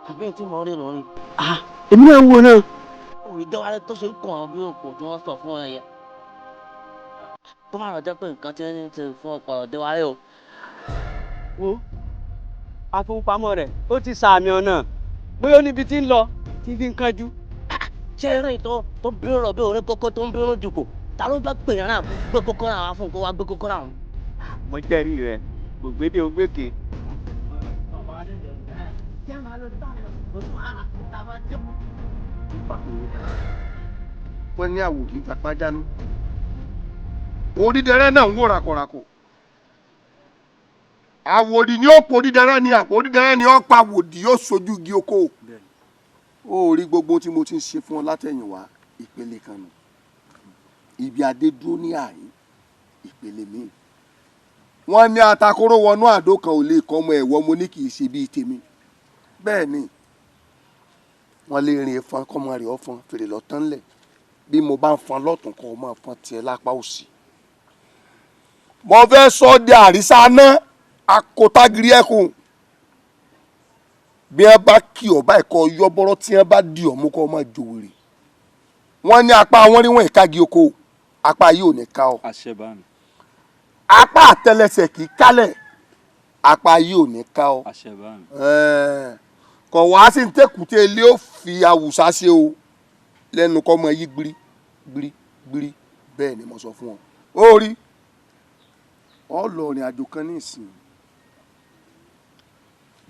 Àbí tí mo rí lórí. Èmi náà ń wo náà. Òwe Déwálé tó ṣe ń kàn án bí òkò tí wọ́n sọ fún ẹ yẹn. Tó má lọ jẹ́ pé nǹkan tí ń ṣe fún ọ̀pọ̀ Déwálé o. Wo afowópamọ́ rẹ̀ ó ti sàmì ọ̀nà bóyá ó níbi tí ń lọ tí fi ń kánjú. Ṣé eré tó tó bínú lọ bí orí kókó tó ń bínú jù kò? Ta ló bá pè yàn náà gbé kókó náà wá fún kó wá gbé kókó náà? Mo jẹ́rìí rẹ̀, kò gbé dé o gbèké. Wọ́n ní àwòdì ń tapá jánu. Onídẹrẹ́ náà ń wò ràkọ̀ràkọ̀. Àwòdì ni ó pò onídẹrẹ́ ni àpò onídẹrẹ́ ni ó pa àwòdì yóò sojú igi oko. Ó rí gbogbo tí mo ti ń ṣe fún ọ látẹ̀yìnwá ìpele kan nù. Ibi adé dúró ní àárín ìpele míì. Wọ́n ní atakóró wọnú àdó kan ò lè kọ́ ọmọ ẹ̀wọ́, mo ní kì í ṣe bíi tèmi. Bẹ́ẹ̀ ni wọ́n lè rin efọn kọ́mọ rẹ̀ ọ̀fọn fèrè lọ́tán lẹ̀. Bí mo bá ń fọn lọ́tún kọ́ ọ máa fọn tiẹ̀ lápá òsì. Mo fẹ́ sọ di àrísá ná akótágírí ẹkùn. Bí wọ́n bá kí ọ báyìí kọ́ yọ́bọ́rọ́, tí wọ́n bá di ọ̀mú kọ́ ọ máa jòwèrè. Wọ́n ní apá wọn rí wọn ìkági oko, apá yìí ò ní ká ọ. Àṣẹ bá mi. Apá àtẹlẹsẹ̀ kì í kálẹ̀, apá yìí ò ní ká ọ. Àṣẹ bá mi. Kọ̀ wá sí ní tẹ̀kùtẹ̀ ilé ó fi awùsá ṣe o lẹ́nu kọ́ mọ yí gbiri gbiri gbiri. Bẹ́ẹ̀ ni mo sọ fún ọ. Ó rí ọ lọ rìn àjò kan ní ìsìn,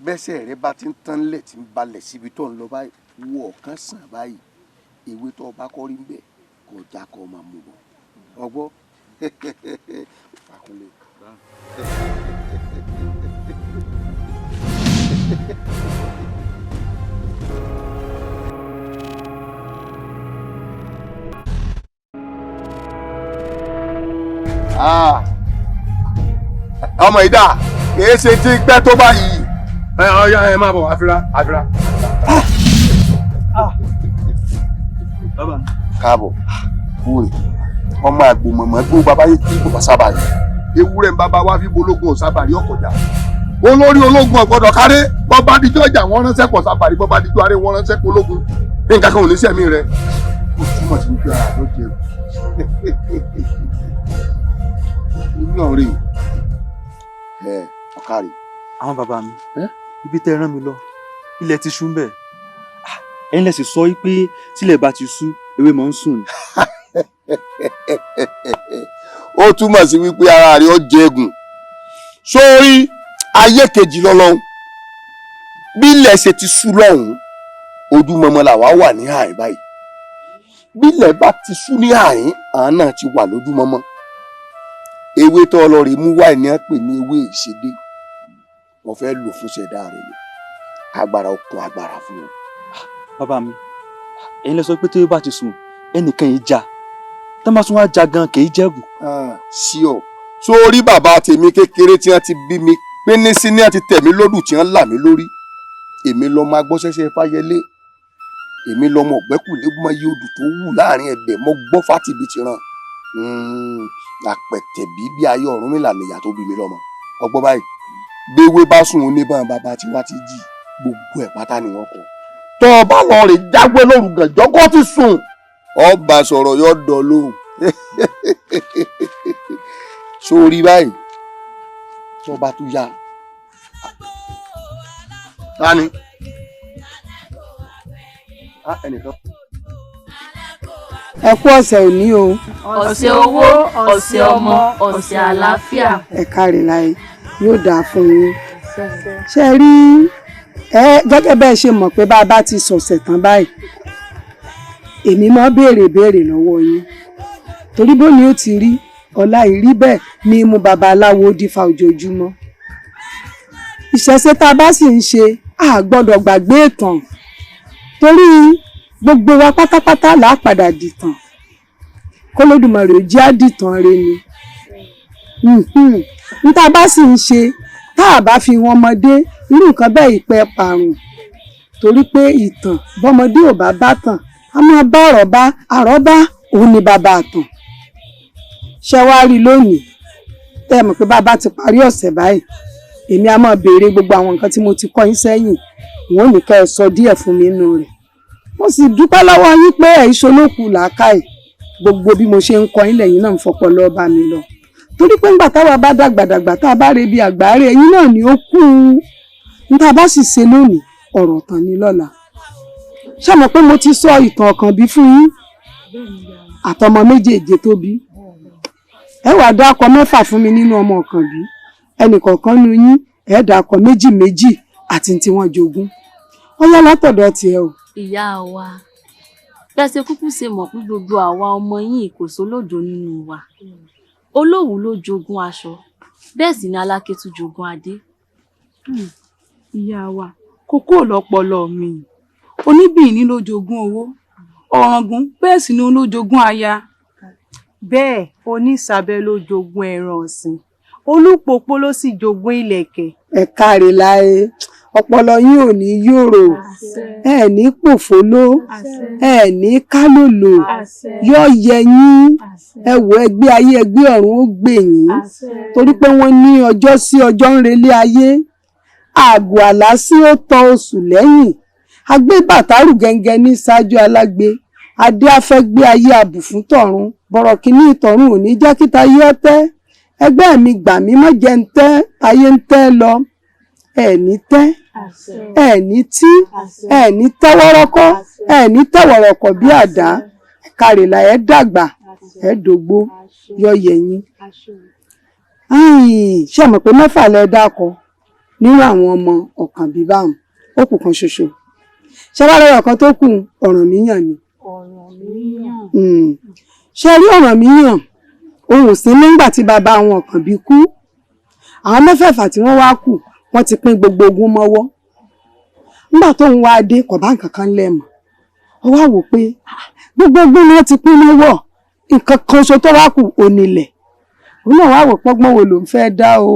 bẹ́sẹ̀ rẹ bá ti ń tán lẹ̀ tí ń balẹ̀ síbi tó ń lọ báyìí, wo ọ̀kan sàn báyìí, ewé tó o bá kọ́ rí ń bẹ̀ kó o já kó o máa mú bọ̀ ọgbọ́. Fàkúnlé. Ọmọ ìdá kìí ṣe tí pẹ́ tó báyìí. Ẹ ọyá ẹ máa bọ̀ àfírá àfírá. Bàbá. Káàbọ̀ kúrè ọmọ àgbò mọ̀mọ́ gbó bàbá yìí kí bàbá sábà yìí. Ewúrẹ́ ń bàbá wá fi bológun ọ̀sábàrí ọkọ̀já. Olórí ológun ọ̀gbọ́dọ̀ káré, bọ́ba díjọ́ ìjà wọ́n ránṣẹ́ pọ̀ sábàrí, bọ́ba díjọ́ aré wọ́n ránṣẹ́ pọ̀ ológun. Ní nǹkan kan ò ní sẹ̀mí rẹ̀. Ó túmọ̀ sí wípé ara ló jẹun. Inú ọ̀rẹ́ ẹ ọ̀kárì. Àwọn bàbá mi, ibi tẹ́ rán mi lọ, ilẹ̀ ti ṣú ń bẹ̀. Ẹ̀yin lẹ sì sọ pé tílẹ̀ bá ti ṣú, ewé máa ń sùn ni. Ó túmọ̀ sí wípé ara rẹ̀ ó jẹgùn. Sórí ayé kejì lọ́lọ́hún, bí ilẹ̀ ṣe ti ṣú lọ́hùn, ojúmọmọ làwa wà ní àárín báyìí. Bí ilẹ̀ bá ti ṣú ní àárín, àwọn náà ti wà lójúmọmọ. Ewé tó lọ rè mú wá ní à ń pè ní ewé ìṣedé. Wọ́n fẹ́ lò fún ṣẹ̀dá rẹ̀ ni. Agbára okun agbára fún wọn. Bàbá mi, ẹ̀yin lẹ sọ pé tí bá ti sùn, ẹnìkan yìí já. Tá bá tún wá já gan kì í jẹ́gùn. Sí ọ. Sórí bàbá tèmi kékeré tí wọ́n ti bí mi, pínísí ní wọ́n ti tẹ̀ mí lódù tí wọ́n là mí lórí. Èmi lọmọ agbọ́sẹ́sẹ́ Fáyẹlé. Èmi lọmọ ọ̀gbẹ́kùlé mọ iye odù tó wù láàrin ẹ̀bẹ̀ mọ́ gbọ́ fátìbí ti ràn. Àpẹ̀tẹ̀ bí bí ayé Ọ̀rúnmìlà nìyà tó bí mi lọ́mọ. Ọgbọ́n báyìí. Gbéwé bá sùn oníbọn bàbá tiwa ti jì, gbogbo ẹ̀ pátá ni wọ́n kọ. Tọ́ ọ bá lọ rè jágbé lóru gànjọ́ kó ti sùn. Ọba sọ̀rọ̀ yóò dọ̀ lóhùn. Sórí báyìí, tọ́ bá tún yá. Tani? Ẹnìkan. Ẹ kú ọ̀sẹ̀ òní o. Ọ̀sẹ̀ owó, ọ̀sẹ̀ ọmọ, ọ̀sẹ̀ àlàáfíà. Ẹ káre láyé, yóò dáa fún yín. Ṣé ẹ rí ẹ gẹ́gẹ́ bẹ́ẹ̀ ṣe mọ̀ pé bá a bá ti sọ̀sẹ̀ tán báyìí, èmi máa béèrè béèrè lọ́wọ́ yín. Torí bó ni ó ti rí, ọ̀la ìrí bẹ́ẹ̀ ni mú babaláwo dífá ojoojúmọ́. Ìṣẹ̀ṣe tá a bá sì ń ṣe, a gbọ́dọ̀ gbàgbé ìtàn. Torí gbogbo wa pátápátá là á padà dìtàn. K'Olódùmarè ó jẹ́ á dìtàn re ni. N tá a bá sì ń ṣe, tá a bá fi wọn ọmọdé, irú nǹkan bẹ́ẹ̀ ìpẹ́ parun. Torí pé ìtàn bọ́mọdé ò bá bá tàn, a máa bá àrọ́bá, àrọ́bá òun ni bàbá àtàn. Ṣé wàá rí lónìí? Tẹ́ ẹ mọ̀ pé bàbá ti parí ọ̀sẹ̀ báyìí, èmi a máa béèrè gbogbo àwọn nǹkan tí mo ti kọ́ yín sẹ́yìn. Wọ́n ní ká ẹ sọ díẹ̀ fún mi nínú rẹ̀. Mo sì dúpẹ́ lọ́wọ́ yín pé ẹ̀ ìṣolókù làákàyè. Gbogbo bí mo ṣe ń kọ́ yín lẹ́yìn náà ń fọpọlọ bá mi lọ. Torí pé ńgbà táwa bá dàgbàdàgbà tá a bá rebi àgbáre, ẹ̀yin náà ni ó kú. N tá a bá sì ṣe lónìí, ọ̀rọ̀ tán ni lọ́la. Ṣé mọ̀ pé mo ti sọ ìtàn Ọ̀kànbí fún yín àtọmọ méjèèje tó bí? Ẹ wàá dákọ mẹ́fà fún mi nínú ọmọ Ọ̀kànbí. Ẹnìkọ̀ọ̀kan nu yín ẹ dákọ méjì méjì àti tí wọ́n jogún. Ó yá, látọ̀dọ̀ tiẹ̀ o. Ìyá wa, bẹ́ẹ̀ ṣe kúkú ṣe mọ̀ pé gbogbo àwa ọmọ yín kò sólódo nínú wa. Olówu ló jogún aṣọ, bẹ́ẹ̀ sì ni Aláké tún jogún adé. Ìyá wa, kókó lọpọlọ mi. Oníbìíní ló jogún owó, Ọ̀ràngún bẹ́ẹ̀ sì ni ló jogún aya. Bẹ́ẹ̀, Onísàbẹ̀ ló jogún ẹran ọ̀sìn, Olúpòpó ló sì jogún ìlẹ̀kẹ̀. Ẹ káre láé, ọpọlọ yín ò ní yòrò, ẹ ní pòfóló, ẹ ní kálòlò, yóò yẹ yín. Ẹ wò, ẹgbẹ́ ayé, ẹgbẹ́ ọ̀run ó gbè yín, torí pé wọ́n ní ọjọ́ sí ọjọ́ ń relé ayé, àgọ́ àlá sí ó tọ oṣù lẹ́yìn, agbé bàtàrù gẹ́ngẹ́ ní ṣáájú alágbe, adé afẹ́gbé ayé abùfún tọ̀run bọ̀rọ̀ kìíní ìtọ̀run ò ní jẹ́ kíta yé ọtẹ́. Ẹgbẹ́ mi gbà mí, mọ́ jẹ́ ń tẹ́ ayé ń tẹ́ lọ. Ẹ̀ ní tẹ́, ẹ̀ ní tí, ẹ̀ ní tẹ́wọ́rọ́kọ́, ẹ̀ ní tẹ́wọ̀rọ̀kọ̀ bí àdá. Kárìlà, ẹ̀ dàgbà, ẹ̀ dògbó, yọ yẹ̀yìn. Ṣé mọ̀ pé mẹ́fà lẹ dákọ nínú àwọn ọmọ Ọ̀kànbí báwọn? Ó kù kan ṣoṣo. Ṣé wàá lọ́rọ̀ kan tó kù? Ọ̀rànmíyàn ni. Ṣé rí Ọ̀rànmíyàn, òun ò sí nígbà tí bàbá àwọn Ọ̀kànbí kú. Àwọn mẹ́fẹ̀ẹ̀fà tí wọ́n wá kù, wọ́n ti pín gbogbo ogún mọ́wọ́. Nígbà tóun wá dé, kò bá nǹkan kan lẹ̀ mọ́. Ó wá wò pé gbogbo ogún ni wọ́n ti pín mọ́wọ́, nǹkan kan ṣoṣo tó wá kù onílẹ̀. Òun náà wá wò pọ́gbọ́n wo lòun fẹ́ dá o.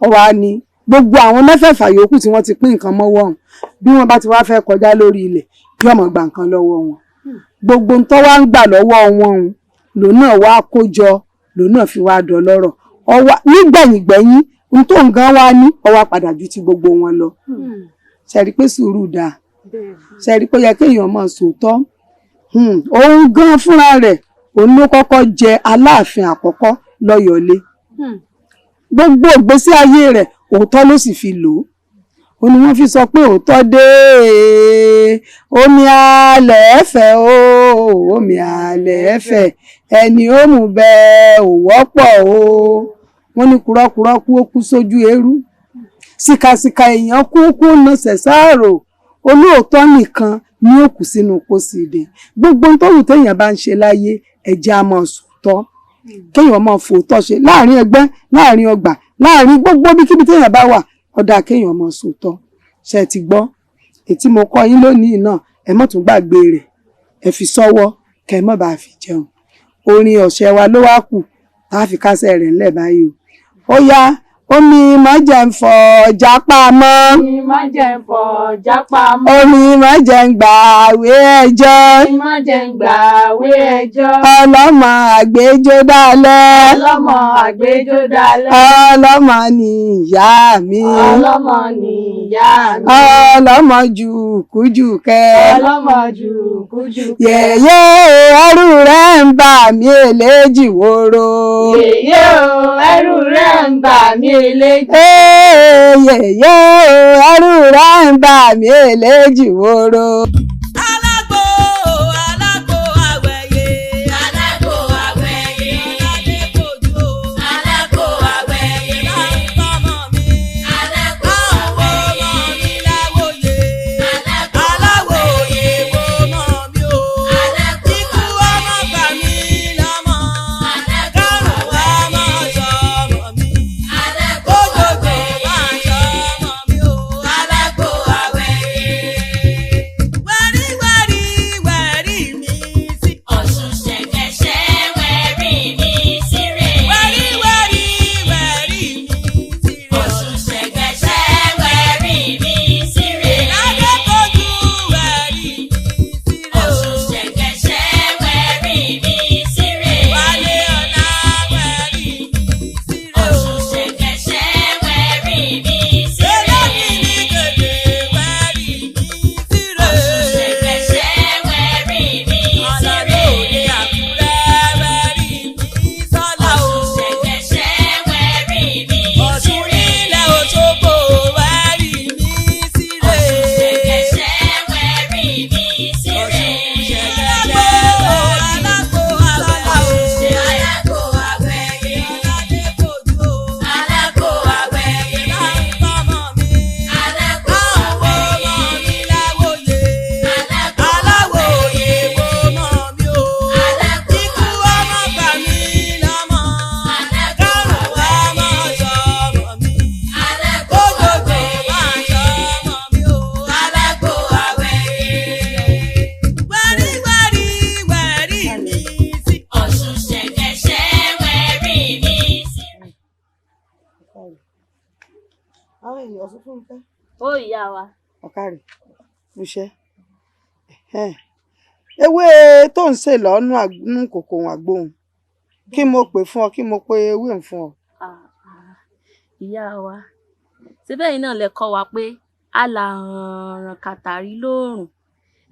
Ó wá ní gbogbo àwọn mẹ́fẹ̀ẹ̀fà yòókù tí wọ́n ti pín nǹkan mọ́wọ́ ọ̀hún, bí wọ́n bá ti wá fẹ́ kọjá lórí ilẹ̀, yóò máa gba nǹkan lọ́wọ́ wọn. Gbogbo tó wá ń gbà lọ́wọ́ wọn òun lòun náà wá kó jọ, lòun náà fi wá dọlọ́rọ̀. Ọwá nígbẹ̀yìngbẹ̀yìn n tó nǹkan wá ní, ó wá padà ju ti gbogbo wọn lọ. Ṣe rí pé sùúrù dáa? Ṣe rí pé ó yẹ kéèyàn máa sòótọ́? Òun gan fúnra rẹ̀, òun ló kọ́kọ́ jẹ aláàfin àkọ́kọ́ lọ́yọ̀ọ́lé. Gbogbo ìgbésí ayé rẹ̀, òótọ́ ló sì fi lò ó. Ó ní wọ́n fi sọ pé òótọ́ dé, omi alẹ́ ẹ̀fẹ̀ o, omi alẹ́ ẹ̀fẹ̀, ẹni ó mú bẹ́ẹ̀ ò wọ́pọ̀ o. Wọ́n ní kúrọ́kúrọ́ kú, ó kú sójú eérú, síkàsíkà èèyàn kú, kú nọsẹ̀ sáàrò, olóòótọ́ nìkan ní ó kù sínú pósí ìdè. Gbogbo ohun tó wù téèyàn bá ń ṣe láyé, ẹ̀jẹ̀ á máa sòótọ́, kéèyàn máa fòótọ́ ṣe láàrin ẹgbẹ́, láàrin ọgbà, láàrin gbogbo bíkíbi téèyàn bá wà. Ó dáa kéèyàn máa sòótọ́. Ṣe ti gbọ́ ètí mo kọ́ yín lónìí náà? Ẹ má tún gbàgbé rẹ̀, ẹ fi sọ́wọ́ kẹ́ ẹ má bàa fi jẹun. Orin ọ̀sẹ̀ wa ló wá kù tá a fi kásẹ̀ rẹ̀ ńlẹ̀ báyìí o. Ó yá, omi má jẹ́ ń fọ jápá mọ́. Omi má jẹ́ ń fọ jápá mọ́. Omi má jẹ́ ń gbàwé ẹjọ́. Omi má jẹ́ ń gbàwé ẹjọ́. Ọlọ́mọ àgbéjó dálẹ̀. Ọlọ́mọ àgbéjó dálẹ̀. Ọlọ́mọ ni ìyá mi. Ọlọ́mọ ni ìyá mi. Ọlọ́mọ jùkújùkẹ́. Ọlọ́mọ jùkújùkẹ́. Yèyé, ẹrù rẹ̀ ń bà mí, eléjì woro. Yèyé o, ẹrù rẹ̀ ń bà mí, eléjì. Yèyé, ẹrù rẹ̀ ń bà mí, eléjì woro. Alágbo, alágbo àwẹ̀yẹ. Alágbo àwẹ̀yẹ. Aládékojú o. Alágbo àwẹ̀yẹ. Láǹtọ́mọ mi. Alágbo àwẹ̀yẹ. Àwọn ọmọ mi láwòye. Aláwòye wo mọ̀ mi o. Ikú ọmọ bà mí lọ́mọ. Kárùn ọmọ sọmọ mi. Kójòjò máa sọmọ mi o. Alágbo àwẹ̀yẹ. Wẹ́rí. Ọ̀ṣunfúnkẹ́. Ó ìyá wa. Ọ̀kàrẹ̀ iṣẹ́ ewé tó ń sè lọ́nù kòkò àgbóhùn kí mo pè fún ọ, kí mo pe ewé ń fún ọ. Ìyá wa, síbẹ̀ yìí náà lẹ kọ́ wa pé alàrán kàtàrí lóòrùn,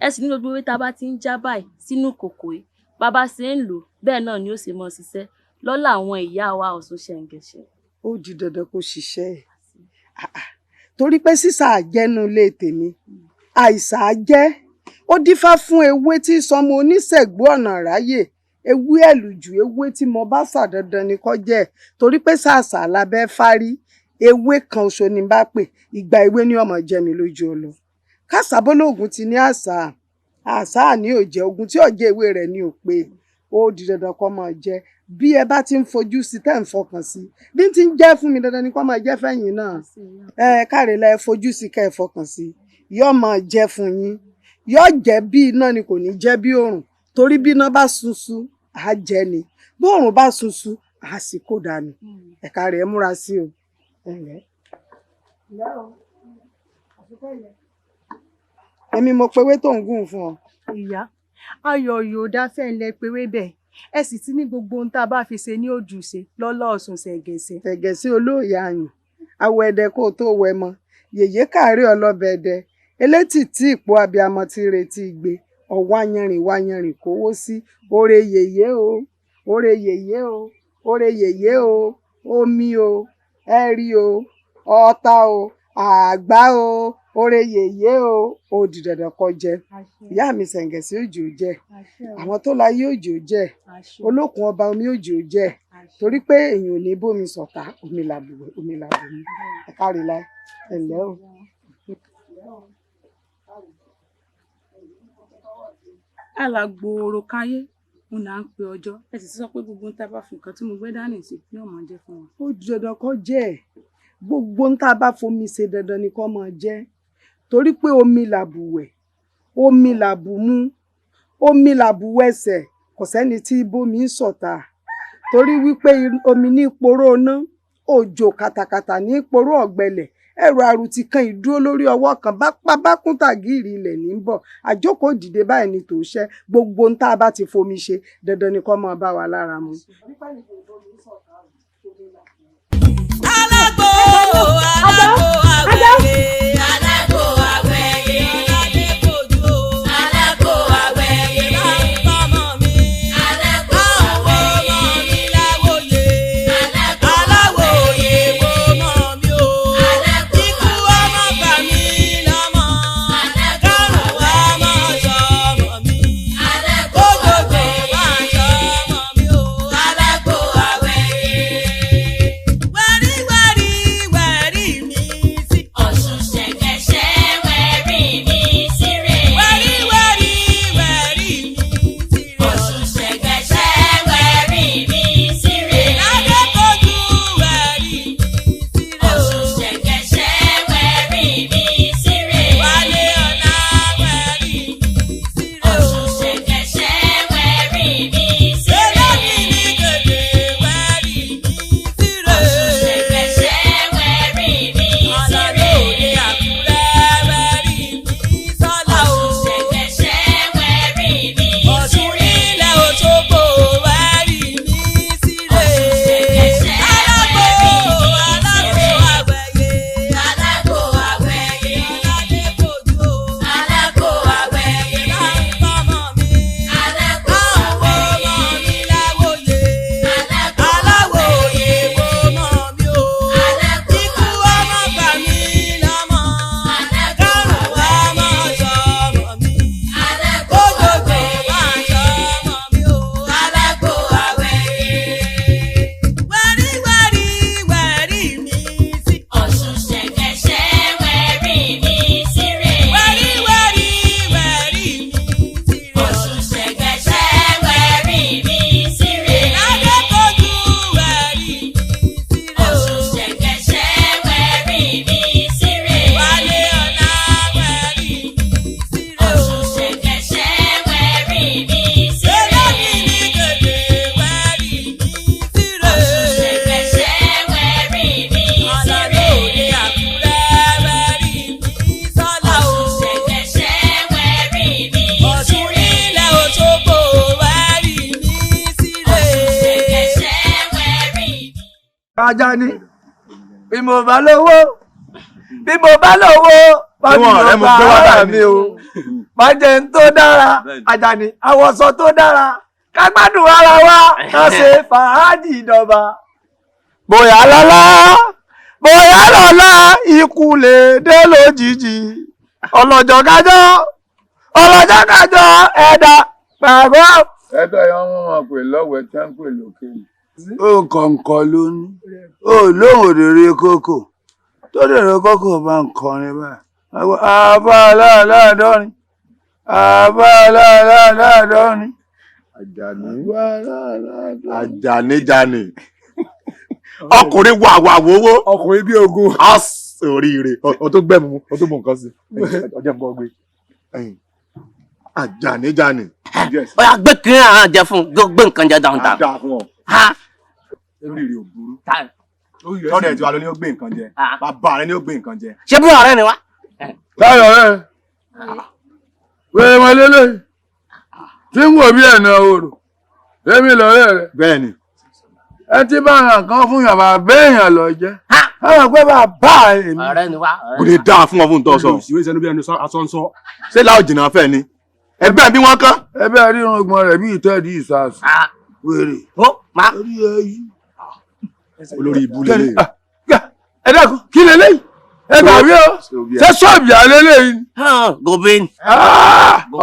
ẹ sì ní gbogbo ewé tá a bá ti ń já báyìí sínú kòkò yìí, bàbá ṣe ń lò bẹ́ẹ̀ náà ni ó ṣe mọ́ ṣiṣẹ́ lọ́lá àwọn ìyá wa Ọ̀ṣun Ṣẹ̀ǹgẹ̀ṣẹ̀. Ó di dandan kó ṣiṣẹ́ ẹ̀ torí pé sísà àjẹnu ilé tèmi àìsà jẹ́ ó dífá fún ewé tí sọmọ oníṣègùn ọ̀nà ráyè, ewé ẹ̀lùjù, ewé tí mo bá sà dandan ni kó jẹ́, torí pé sàṣà lábẹ́ fárí ewé kan oṣù ni bá pè ìgbà ewé ní ọmọ jẹ mi lójú ọlọ. Kásàbólógùn ti ní àṣà àṣà ní òjẹ ogun tí ọjẹ ewé rẹ̀ ní òpè, ó di dandan kó máa jẹ. Bí ẹ bá ti ń fojú sí tẹ́ ń fọkàn sí, bí ti ń jẹ́ fún mi dandan ni kó máa jẹ́ fẹ́yìn náà. Ẹ káre la, ẹ fojú sí kẹ́ ẹ fọkàn sí, yóò máa jẹ́ fún yín, yóò jẹ́ bí iná ni, kò ní jẹ́ bí òrùn, torí bí iná bá sunsun á jẹ ni, bí òrùn bá sunsun á sì kó dànù. Ẹ káre, ẹ múra sí o. Èmi mo pewé tó ń gùn fún ọ. Ìyá ayọ̀ yóò dá fẹ́ ńlẹ̀ pewé bẹ́ẹ̀, ẹ sì ti ní gbogbo ohun tá a bá fi ṣe ní ojú ṣe lọ́lá Ọ̀ṣun Ṣẹ̀ǹgẹ̀ṣẹ̀. Ṣẹ̀ǹgẹ̀ṣẹ̀ olóòyà àyàn awọ ẹdẹ kó tó wẹ mọ yèyé káàárẹ̀ ọlọ́bẹ̀ ẹdẹ elétì tí ìpò abiyamọ ti retí igbe ọ̀wá yanrìn wá yanrìn kówó sí oore yèyé o, oore yèyé o, oore yèyé o, omi o, ẹ̀rí o, ọ̀tá o, àgbá o, oore yèyé o. Ó di dandan kó jẹ. Ìyá mi Ṣẹ̀ǹgẹ̀ṣẹ̀ òjò jẹ, àwọn tó láyé òjò jẹ, olókun ọba omi òjò jẹ, torí pé èèyàn ò ní bómi sọ̀tá, omi làbùwẹ̀, omi làbùwẹ̀. Ẹ káre láì, ẹ ǹlẹ́ o. Alàgbòòrò káyé ń là ń pe ọjọ́, ẹ sì sọ pé gbogbo ohun tá a bá fi nǹkan tí mo gbé dání sí yóò máa jẹ́ fún wa. Ó di dandan kó jẹ́, gbogbo ohun tá a bá fomi ṣe dandan ni kó máa jẹ́, torí pé omi làbùwẹ̀, omi làbùmú, omi làbùwẹsẹ̀, kò sẹ́ni tí bómi ń sọ̀tà, torí wípé omi ní poró iná, òjò kàtàkàtà ní poró ọ̀gbẹlẹ̀, ẹrù àrùtì kan ìdúró lórí ọwọ́ kan bá pa bá kún tàgìrì ilẹ̀ ní bọ̀, àjókòó dìde báyìí ni tòṣẹ́. Gbogbo ohun tá a bá ti fomi ṣe dandan ni kó máa bá wa lára mu. Alágbó alágbó àwẹ̀yẹ, alágbó àwẹ̀yẹ, aládékojú alágbó àwẹ̀yẹ, ọmọ mi alágbó àwẹ̀yẹ, ọmọ mi láwòye, aláwòye wo mọ̀ mi o, ikú ọmọ bà mí lọ́mọ, kárùn ọmọ sọmọ mi, kójòjò máa sọmọ mi o, alágbó àwẹ̀yẹ. Wẹ̀rí wẹ̀rí wẹ̀rí mi sí. Ọ̀ṣun. Àjàní bí mo bá lówó bí mo bá lówó bá mi lọ bá ara mi o má jẹ ń tó dára Àjàní àwọ̀sọ tó dára ká gbádùn ara wa ká ṣe fàájì ìdọ̀bà bóyá lọ́lá bóyá lọ́lá ikú lè dé lójijì ọlọ́jọ́ kájọ́ ọlọ́jọ́ kájọ́ ẹ̀dá pàgọ́. Ẹ̀dá yẹn wọ́n máa pè lọ́wọ́ ẹ̀ tí wọ́n ń pè lókè yìí. Ó kọ̀ǹkọ̀ ló ní ó lóhùn òdèrè kókò tó dèrè kókò bá ń kọrin báyìí. Àbá aláàláàdọ́rin àbá aláàláàdọ́rin. Àjàní Àjàní jani ọkùnrin wà wà wowó ọkùnrin bí ogun oríire ọ tó gbẹ̀mú ọ tó mọ nǹkan sí ọjọ́ nǹkan gbé. Àjàní jani. Ó yá gbé kiri àwọn jẹ fún gbé nǹkan jẹ dáhùn. Dáa fún ọ. Oríire ò burú. Tọ́lẹ̀ ẹ̀ tí wàá lọ ní ó gbé nǹkan jẹ. Bàbá rẹ ní ó gbé nǹkan jẹ. Ṣé bí ọ̀rẹ́ ni wá? Táyọ̀ rẹ̀ wẹ́rẹ́ wọn lélẹ̀ tí ń wò bí ẹ̀nà òrò èmi lọ́rẹ́ rẹ̀. Bẹ́ẹ̀ni. Ẹ ti bá nǹkan fún yàrá béèyàn lọ jẹ́. Ẹ mọ̀ pé bàbá èmi. Ọ̀rẹ́ ni wá. Kò lè dáa fún ọ fún tọ́ sọ. Ìwé ìsẹ́nu bí ẹnu asọ́nsọ́. Ṣé láò jìnnà fẹ́ ni? Ẹgbẹ́ bí wọ́n kán. Ẹbẹ́ rírun ọgbọ́n rẹ̀ bí ìtẹ́ẹ̀dì ìsàsù. Wèrè. Ó máa. Orí ẹ yí. Olórí ibú lélẹ̀. Ẹ dákun kí leléyìí? Ẹ gbà wí o. Ṣé ṣọ́ọ̀bì àlélẹ́yìí ni? Gobin.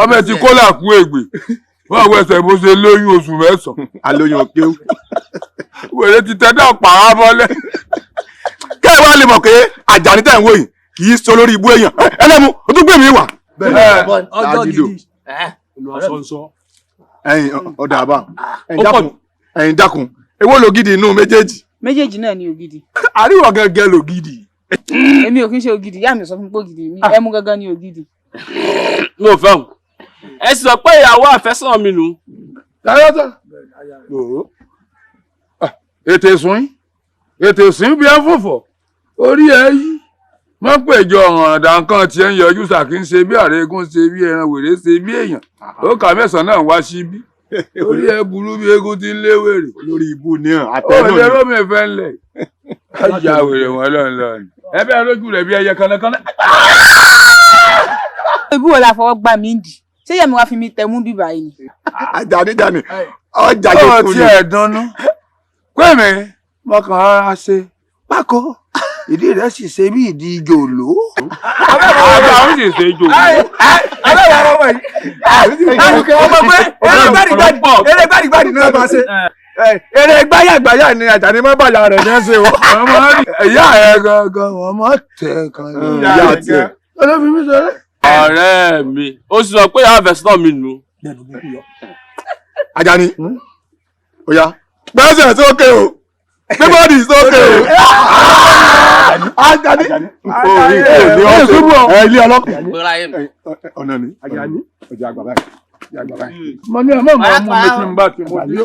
Ọmọ ẹ ti kó làkú ègbè. Wọ́n wọ ẹsẹ̀ bó ṣe lóyún oṣù mẹ́sàn-án. Alóyún òkéwù. Wèrè ti tẹ́ dá pàrọ̀ mọ́lẹ̀. Kẹ́ ẹ wá lè mọ̀ pé Àjàní tẹ̀ ń wò yìí kì í ṣe olórí ibú èèyàn. Ẹlẹ́mu, o tún gbé mi wà. Ọjọ́ gidi. Ẹyin ọ̀dà àbá. Ẹyin dákun. Èwo lògidì inú méjèèjì? Méjèèjì náà ni ògidì. Àríwọ̀ gangan lògidì. Èmi ò kí ń ṣe ògidì, ìyá mi sọ fún mi pé ògidì mi, ẹmu gangan ni ògidì. Mi ò fẹ́ o. Ẹ sì sọ pé ìyàwó àfẹ́sọ́nà mi nù. Dáyọ́tà. Ètè sùn ètè sùn bí ẹ fòfò orí ẹ yí mọ péjọ ọ̀ràn àdá nǹkan tiẹ̀ ń yọjú sàkí ń ṣe bí àrégún ṣe bí ẹran wèrè ṣe bí èèyàn ó kà mẹ́sàn-án náà wá síbí orí ẹ burú bí eégún ti ń lé wèrè. Olórí ibú ni hàn àtẹnu ni. Ó lè rómi ìfẹ́ ńlẹ̀. Ajá wèrè wọn lọ́nlọ́ni. Ẹ bẹ́ẹ̀ lójú rẹ̀ bí ẹyẹ kànnàkànnà. Ibi wo la fọwọ́ gbà mí dì? Ṣé Yẹmi wá fi mi tẹ̀ mú bíbá yìí ni? Àjàní jani ọjà yóò kú ni. Ó ni. tiẹ̀ dunnú. Pé mi, mo kàn rọra ṣe pákó. Ìdí rẹ̀ sì ṣe bí ìdí jòló. Àgbà ń sì ṣe jòló. Aláwọ̀ ara wọ̀ yìí. Ọmọ pé eré gbàdìgbàdì ni wọ́n máa ṣe. Eré gbáyàgbáyà ni Àjàní mọ́ bàyà rẹ̀ ní ẹsẹ̀ o. Ìyá ẹ̀ gangan wọ́n máa tẹ̀ kan. Ìyá tiẹ̀. Olófin mi sọ̀rọ̀. Ọ̀rẹ́ mi, ó sì sọ pé ìyàwó àfẹ́sọ́nà mi nù. Àjàní, ó yá, gbẹ́sẹ̀ sókè o, gbé bọ́ọ̀dì sókè o. Àjàní, orí kò ní ọ̀sẹ̀ ẹ ilé ọlọ́kùnrin. Ọ̀nà ni, Àjàní, ọjà àgbà báyìí. Ọjà àgbà báyìí. Mo ní ẹ má máa mú mi tí n bá ti mú mi.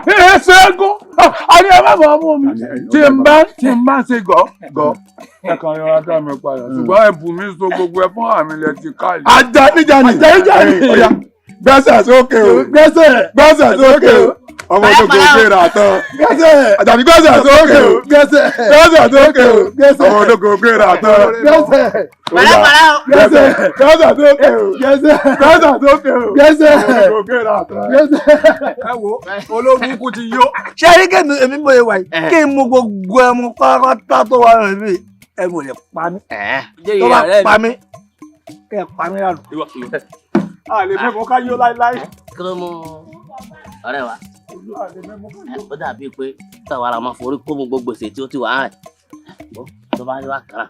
Ẹ ṣe é gún. A ní ẹ má máa mú mi. Tí n bá tí n bá ṣe gọ́ gọ́. Ẹ kàn yọra dá mi padà. Ṣùgbọ́n ẹ bù mí so gbogbo ẹ fún àmì ilẹ̀ ti káàlì. Àjàní jani, Àjàní jani. Ó yá, gbẹ́sẹ̀ sókè o, Gbẹ́sẹ̀. gbẹ́sẹ̀ sókè o. Ọmọ tó kò gbéra tán. Gbẹ́sẹ̀. Àjàní gbẹ́sẹ̀ sókè o, Gbẹ́sẹ̀. gbẹ́sẹ̀ sókè o. Gbẹ́sẹ̀. Ọmọ tó kò gbéra tán. Gbẹ́sẹ̀. Pẹ̀lẹ́pẹ̀lẹ́ o. Gbẹ́sẹ̀ gbẹ́sẹ̀ sókè o, Gbẹ́sẹ̀. gbẹ́sẹ̀ sókè o. Gbẹ́sẹ̀. Ọmọ tó kò gbéra tán. Gbẹ́sẹ̀. Ẹ wo ológun kú ti yó. Ṣé rí kí èmi bóyá wà yìí kí n mu gbogbo ẹmu pátápátá tó wà rẹ̀ bí ẹmu lè pa mí. Tó bá pa mí kẹ́ ẹ pa mí lánàá. A lè mẹ́kọ̀ọ́ ká yó láíláí. Kí ló mú ọ̀rẹ́ wa? Ó dàbí pé táwa ara máa forí kó gbogbo gbèsè tí ó ti wà á rẹ̀. Tó bá rí wa kàn án.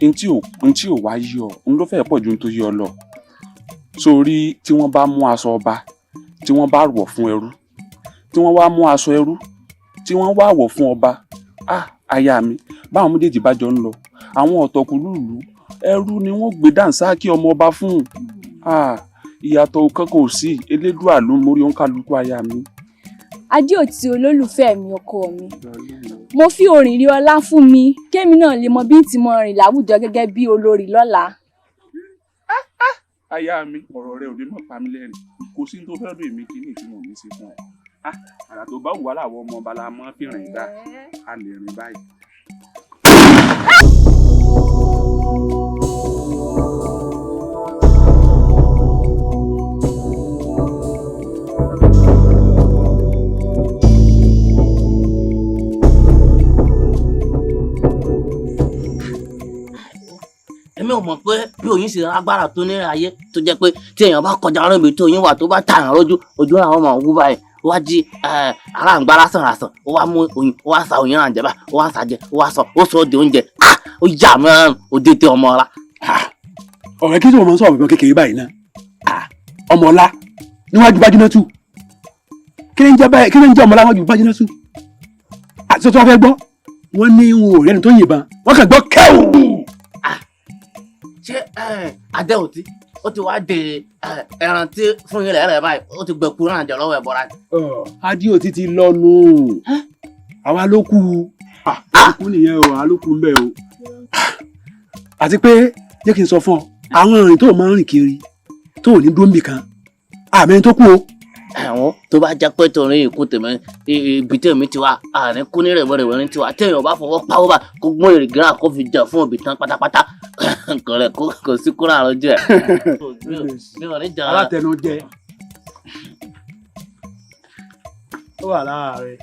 Ntí ò ntí ò wá yí ọ ń ló fẹ́ẹ́ pọ̀ ju tó yí ọ lọ. Sórí tí wọ́n bá mú aṣọ ọba tí wọ́n bá wọ̀ fún ẹrú, tí wọ́n wá mú aṣọ ẹrú tí wọ́n wá wọ̀ fún ọba, ah, aya mi, báwọn méjèèjì bá jọ ń lọ, àwọn ọ̀tọ̀kùlúùlú ẹrú ni wọ́n gbé dànsákì ọmọ ọba fún. Ah, ìyàtọ̀ kankan ò sí, Elédùà ló mórí òǹkàlùkù, aya mi. Adéòtí olólùfẹ́ mi, ọkọ mi, mo fi orin rí ọlá fún mi kémi náà lè mọ bí n ti mọ rìn láwùjọ gẹ́gẹ́ bí olórí lọ́la. Aya mi, ọ̀rọ̀ rẹ ò ní mọ̀ pa mí lẹ́rìn. Kò sí ní tó fẹ́ lóye mi kí ní ìtumọ̀ mi ṣe fún ọ. Ah, àrà tó bá wù wá làwọn ọmọ ọba la mọ́ fi rìn dá a lè rìn báyìí. Èmi ò mọ̀ pé bí oyin ṣe lágbára tó ní ayé, tó jẹ́ pé tí èèyàn bá kọjá rìn ibi tí oyin wà, tó bá tààyàn lójú, ojú àwọn máa wú báyìí. Ó wá jí aláǹgbá lásán lásán, ó wá mú oyin, ó wá sa oyin náà jẹ báyìí, ó wá sa jẹ, ó wá sọ, ó sọ di oúnjẹ. Ó yà mí òdìdí ọmọ ọlá. Ọ̀rẹ́, kí ló máa ń sọ̀rọ̀ ìbọn kékeré báyìí náà? Ọmọ ọlá níwájú Bájínátù, kí ni ń jẹ́ báyìí? Kí ni ń jẹ́ ọmọ ọlá níwájú Bájínátù? Àti tó wá fẹ́ gbọ́, wọ́n ní wọn ò rẹ́ni tó yìnbọn, wọ́n kàn gbọ́ kẹ́wù. Ṣé Adéòtí ó ti wá de ẹran tí fún yín lẹ́rẹ̀ báyìí, ó ti gbẹ̀kú náà jẹ lọ́wọ́ ẹ̀bọra? Adéòtí ti lọ́nu, àwa ló kú kú nìyẹn o, àwa ló kú ń bẹ̀ o. Àti pé jẹ́ kí n sọ fún ọ, àwọn ìrìn tó máa ń rìn kiri tó ò ní dúró níbì kan, àmì tó kú o. Ẹ̀wọ̀n tó bá jẹ́ pé torí ikú tèmi, ibi tèmi ti wá àárín kú ní rẹ̀wẹ̀rẹ̀wẹ̀ ní tiwa, téèyàn bá fọwọ́ pawọ́ bá kó gbọ́n èrè gíra kó fi jẹ fún òbí tán pátápátá, kò rẹ̀ kò sí kúrò àròjù ẹ̀. Alátẹnujẹ ó wà láàárín.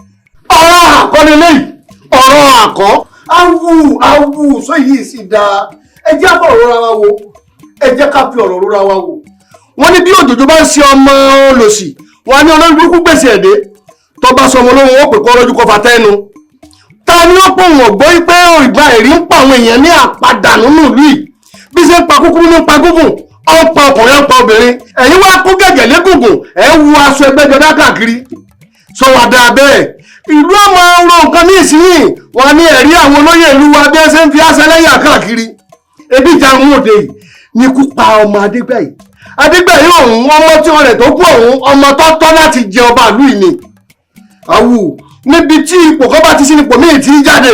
Ọ̀rọ̀ àkọ́ lélẹ́yìí, ọ̀rọ̀ àkọ́. Awù awù sọ yìí sì dáa. Ẹ jẹ́ àfọ̀rọ̀ rọra wa wo, ẹ jẹ́ ká fi ọ̀rọ̀ rọra wa wò. Wọ́n ní bí òjòjò bá ń ṣe ọmọ olòṣì, wọ́n á ní olórí burúkú gbèsè ẹ̀dẹ́ tó bá sọmọ olóhùn, ó pè kọ́ lójú kọfà tẹ́nu. Ta ni ó pòun ọ̀gbọ́ pé ìgbà ẹ̀rí ń pa àwọn èèyàn ní àpadà nínú ìlú yìí? Bí ṣe ń pa kúkúrú ní pa gúngùn, ó ń pa ọkùnrin, ó ń pa obìnrin. Ẹ̀yin wá kó gẹ̀gẹ̀ légùngùn, ẹ̀ ń wu aṣọ ẹgbẹ́jọdá káàkiri. Sọ wà dáa bẹ́ẹ̀? Ìlú ọmọ ọrọ̀ nǹkan ní ìsinyìí, wọn ní ẹ̀rí àwọn olóyè ìlú wa bí ẹ ṣe ń fi àṣẹ lẹ́yìn káàkiri. Ebi ìjà ń òde yìí ní ikú pa ọmọ Adégbàyí. Adégbàyí ọ̀hún, ọmọ tí wọn rẹ̀ tó kú ọ̀hún, ọmọ tó tọ́ láti jẹ ọba ìlú yìí ni. Àwù níbi tí ipò kan bá ti sí nípò míì tí ń jáde,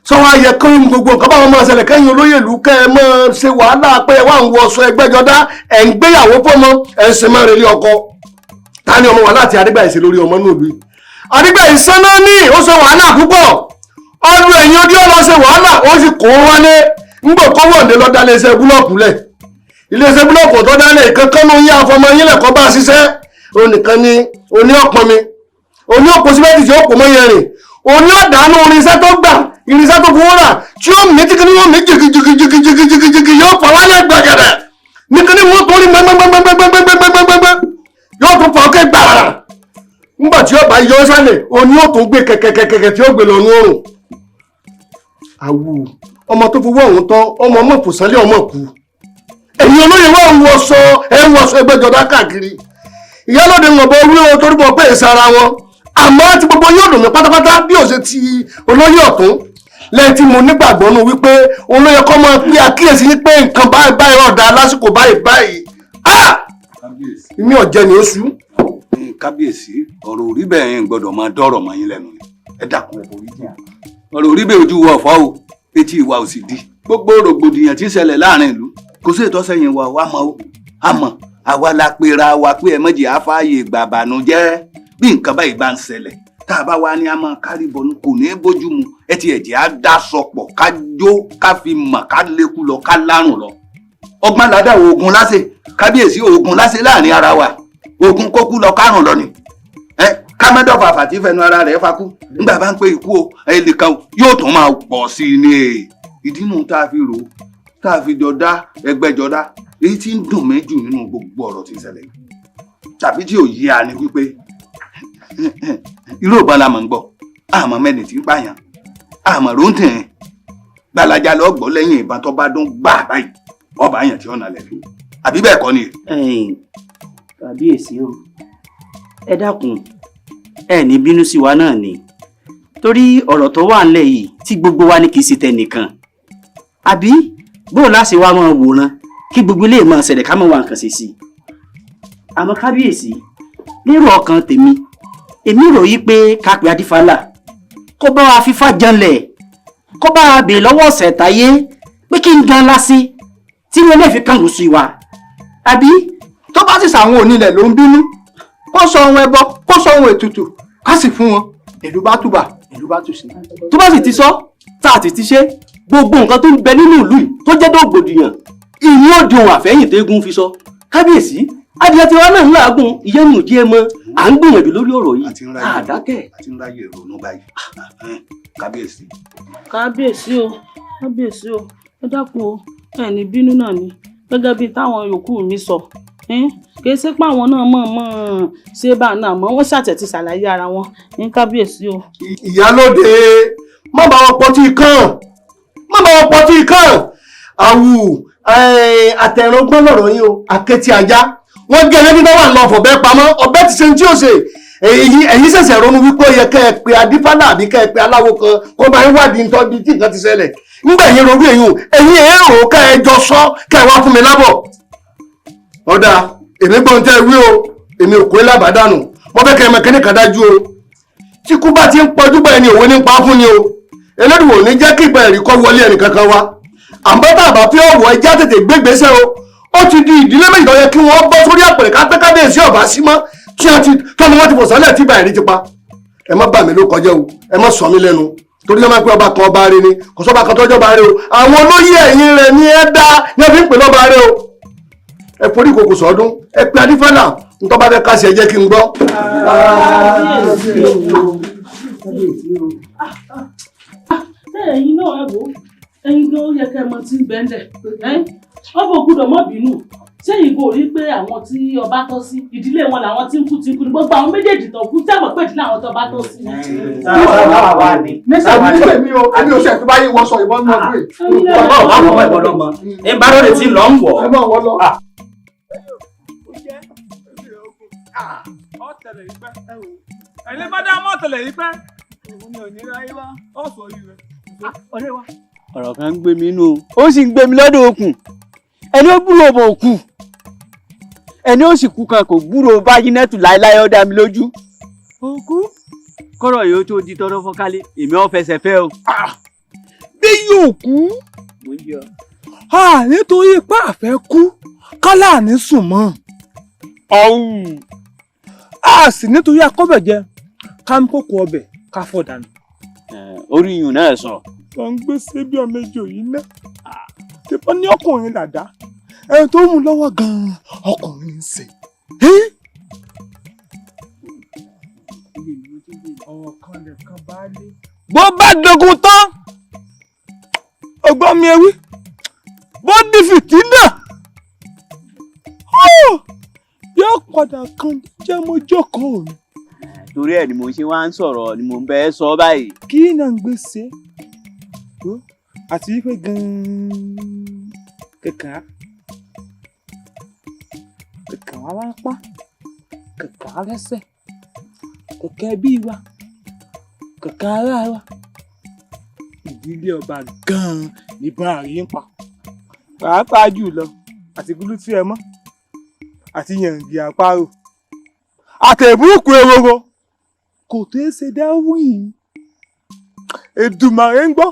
sọ́wọ́n ayẹ kẹ́yìn gbogbo nǹkan báwọn máa ṣẹlẹ̀ kẹ́yìn olóyè ìlú, kẹ́ ẹ máa ṣe wàhálà pé ẹ wà ń wọṣọ ẹgbẹ́jọdá, ẹ̀ ń gbéyàwó fọ́mọ, ẹ̀ ń ṣe máa relé ọkọ. Ta ni ọmọ wàhálà tí Adégbàyí ṣe lórí ọmọ náà lùi? Adégbàyí sáná ní ó ṣe wàhálà púpọ̀, ọdún ẹ̀yìn ojú ọlọ́ ṣe wàhálà, ó sì kó wálé ńgbò kọ́wọ́ǹde lọ dá iléeṣẹ́ búlọ́ọ̀kù lẹ̀. Iléeṣẹ́ búlọ́ọ̀kù tó dálẹ̀ kankan ló ń yá afọmọ yín lẹ̀kọ́ bá ṣiṣẹ́. Onìkan ni oní ọ̀pọ̀ mi, oní òpó síbẹ̀tì tí ó pò mọ́ yẹn rìn, oní ọ̀dánù irinṣẹ́ tó gbà, irinṣẹ́ tó fowó rà tí ó mí tíkí ní wọ́n mí jìgìjìgìjìgìjìgì yóò fà wálé gbàgẹ̀dẹ̀ ní kíní wọ́n tó rí gbẹngbẹngbẹngbẹngbẹngbẹngbẹngbẹ yóò tún fà ókè gbàrà. Ńgbà tí ó bá yọ sálẹ̀, oní ó tún gbé kẹ̀kẹ̀kẹ̀kẹ̀ tí ó gbé lọ ní òrùn. Àwù ọmọ tó fowó ọ̀hún tán, ọmọ ọmọ fòsánlé ọmọ kú. Ẹ̀yin olóyè wa ń wọṣọ, ẹ̀ ń wọṣọ ẹgbẹ́jọdá káàkiri. Ìyálóde ń bọ wí o, torí bọ̀ pé èsì ara wọn, àmọ́ tí gbogbo yóò dùn mí pátápátá bí ó ṣe ti olóyè ọ̀tún lẹ́yìn tí mo nígbàgbọ́ nù wípé olóyè kọ́ máa pé àkíyèsí yín pé nǹkan báyìí báyìí ọ̀dà lásìkò báyìí báyìí. Mi ò jẹ́ ni oṣù. Kábíyèsí, ọ̀rọ̀ orí bẹ́ẹ̀ ń gbọ́dọ̀ máa dọ́rọ̀ mọ́ yín lẹ́nu ni. Ẹ dákun, ẹ forí jìn. Ọ̀rọ̀ orí bẹ́ẹ̀, ojú wa ọ̀fọ́ o, etí ìwà ò sì di. Gbogbo rògbòdìyàn tí ń ṣẹlẹ̀ láàrin ìlú, kò sí ìtọ́sẹ̀yìn wa wá mọ́ o. Àmọ́ àwa la pera wa pé ẹ mọ̀jì àfààyè gbàbànújẹ́. Bí nǹkan báyìí bá ń ṣẹlẹ̀, tá a bá wá ní a máa kárí bọnú, kò ní í bójú mu. Ẹ ti ẹ̀jẹ̀ á dá sọpọ̀, ká jó, ká fi mọ̀, ká lékú lọ, ká lárùn lọ. Ọgbọ́n ládà, oògùn lásè. Kábíyèsí, oògùn lásè láàrin ara wa, oògùn kókú lọ kárùn lọ ni. Ẹ ká má dọ̀fà fàtí fẹnu ara rẹ̀ fakú. Nígbà bá ń pé ikú o ẹnìkan yóò tún máa pọ̀ sí i ní ìdí nù tá a fi rò ó, tá a fi jọ dá ẹgbẹ́jọ dá. Èyí tí ń dùn mí jù nínú gbogbo ọ̀rọ̀ tí ń ṣẹlẹ̀ yìí tàbí tí ò yé a ni wípé irú ìbọn la mọ̀ ń gbọ́, àmọ́ mẹ́ni tí ń pààyàn, àmọ́ ló ń tẹ̀ ẹ́. Gbalaja lọ gbọ́ lẹ́yìn ìbọn tó bá dún gbà báyìí, ọba àyàn tí ọ̀nà lẹ̀ fi, àbí bẹ́ẹ̀ kọ́ ni. Kábíyèsí o, ẹ dákun, ẹ ní bínú sí wa náà ni, torí ọ̀rọ̀ tó wà ńlẹ̀ yìí tí gbogbo wa ní kì í ṣe tẹnìkan, àbí bóun láṣẹ wa máa wòran kí gbogbo ilé máa ṣẹlẹ̀ ká máa wá nǹkan ṣe sí i? Àmọ́ kábíyèsí, lérò ọkàn tèmi, èmi rò yí pé ká pe Adífálà kó bá wa fífá janlẹ̀, kó bá wa bèè lọ́wọ́ ọ̀sẹ̀ táyé pé kí n gan lásì tí wọn lè fi kángun sí wa, àbí. Tó bá sì sàwọn onílẹ̀ ló ń bínú, kó sọ ohun ẹbọ, kó sọ ohun ètùtù, ká sì fún wọn, ìlú bá tùbà, ìlú bá tùsí. Tó bá sì ti sọ tá a sì ti ṣe, gbogbo nǹkan tó ń bẹ nínú ìlú yìí tó jẹ́ dògbòdìyàn ìyín ó di ohun àfẹ́yìn tẹ́gùn fi sọ. Kábíyèsí, adìyẹ tiwa náà ń làágùn ìyẹn ní òjì ẹ mọ, à ń gbìyànjú lórí ọ̀rọ̀ yìí, àdákẹ́. Àti ń ráyè ronú báyìí, kábíyèsí. Kábíyèsí o, kábíyèsí o, ẹ dákun o, ẹ ní bínú náà ni, gẹ́gẹ́ bíi táwọn yòókù mi sọ, kì í ṣe pé àwọn náà mọ̀ mọ̀ ṣé bá náà mọ̀, wọ́n ṣàtẹ̀tì ṣàlàyé ara wọn ní kábíyèsí o. Ìyálóde, má bá wọn pọtí kàn, má bá wọn pọtí kàn. Àwù àtẹ̀rọ̀gbọ́n lọ̀rọ̀ yín o, àkẹ́tì ajá wọ́n gé ẹlẹ́ni tó wà lọ fọ̀bẹ́ pamọ́, ọbẹ̀ ti ṣe ní tí ó ṣe. Ẹ̀yin ṣẹ̀ṣẹ̀ ronú wípé ó yẹ kẹ́ ẹ pe Adífálà àbí kẹ́ ẹ pe aláwo kan kó bá yín wádìí nítorí tí nǹkan ti ṣẹlẹ̀. Nígbà yín ronú èyí o, ẹ̀yin èrò kẹ́ ẹ jọ sọ kẹ́ ẹ wá fún mi lábọ̀. Ọ̀dà èmi gbọ́n tẹ́ wí o, èmi ò kó lábàdànù, mo fẹ́ kẹ́ ẹ mọ kíní kan dájú o. Tí kú bá ti ń pọjú bá ẹni òwe ní pa fún ni o. Elédùn ò ní jẹ́ kí ìgbà ẹ̀rí kọ́ wọlé ẹnì kankan wa. Àmọ́ tá a bá fi ọ̀wọ́ ẹja tètè gbégbèsè o, ó ti di ìdílé méjì tó yẹ kí wọ́n bọ́ sórí àpèrè ká pé kábíyèsí ọ̀bá sí mọ́ tí wọ́n ti tọ́nu wọ́n ti fò sálẹ̀ tí ìgbà ẹ̀rí ti pa. Ẹ má bà mí ló kọjá o, ẹ má sọ mí lẹ́nu, torí wọ́n máa ń pẹ́ ọba kan ọba rẹ ni, kò sọ́ba kan tọ́jọ́ ọba rẹ o. Àwọn olóyè ẹ̀yìn rẹ̀ ni ẹ dá ní ẹ fi ń pè lọ́ba rẹ o. Ẹ forí ìkòkò sọ́dún, ẹ pe Adífálà, ntọ́ bá fẹ́ ká sí ẹ jẹ́ kí n gbọ́. Ẹ̀yin náà ẹ wò ó, ẹ̀yin gan ó yẹ kẹ́ ẹ mọ tí ń bẹ́ńdẹ̀, ọba ò gbọ́dọ̀ mọ́ bínú. Sẹ́yìn kò rí pé àwọn tí ọba tọ́ sí ìdílé wọn làwọn tí ń kú tí ń kú ní gbogbo àwọn méjèèjì tó kú tẹ̀mọ̀ pé ìdílé àwọn tó bá tọ́ sí. Nísàlẹ̀ nígbà mi o, èmi ò ṣe ẹ̀tún báyìí wọ́n sọ ìbọn náà pé. Bàbá ò bá wọ̀ ìbọn lọ́mọ, ẹ bá lóde tí ń lọ ń wọ̀. Ẹ máa wọ́ lọ. Ẹ̀yin bá dá mọ́ tẹ̀lẹ̀ yìí pẹ́. Òun ni ò ní ráyé wá, ọ̀sọ̀ yìí rẹ̀. Ọ̀rẹ́ wa. Ọ̀rọ̀ kan ń gbé mi inú o, ó sì ń gbé mi lọ́dọ̀ okùn. Ẹni ó gbúrò bò kù, ẹni ó sì kú kan kò gbúrò bájínẹ́tù láéláé, ó dá mi lójú. Òkú kọ́rọ̀ yóò tó di tọrọ fọ́kálẹ̀, èmi ò fẹsẹ̀ fẹ́ o. Bí yóò kú, nítorí ipá àfẹ́ kú kálá ní sùn mọ́ ọ̀hún, a sì nítorí akọ́bẹ̀jẹ ká ń kókó ọbẹ̀ ká fọ̀ dànù. Orí iyùn náà sọ. Lọ ń gbé síbi ọmọ ejò yìí ná, tìbọn ní ọkùnrin làdá, ẹni tó mú lọ́wọ́ gan-an ọkùnrin ń ṣe. Ọ̀rọ̀ kan lẹ̀kan bá lé. Bó bá dogun tán, ọgbọ́n mi ewì, bó di fìtínà, yóò padà kan jẹ́ mo jókòó mi. Torí ẹ ni mo ṣe wá ń sọ̀rọ̀ ni mo ń bẹ sọ báyìí. Kí náà ń gbé ṣe àti wípé gan-an kẹ̀kẹ́ kẹ̀kẹ́ wá lápá, kẹ̀kẹ́ lẹ́sẹ̀, kẹ̀kẹ́ bí wa, kẹ̀kẹ́ ara wa, ìdílé ọba gan-an níbọn àrí ń pa, pàápàá jùlọ àti gúlútì ẹ mọ́ àti yàngì àparò àtẹ̀bùkù eworo kò tó ṣe dáwì. Èdùmàrè ń gbọ́,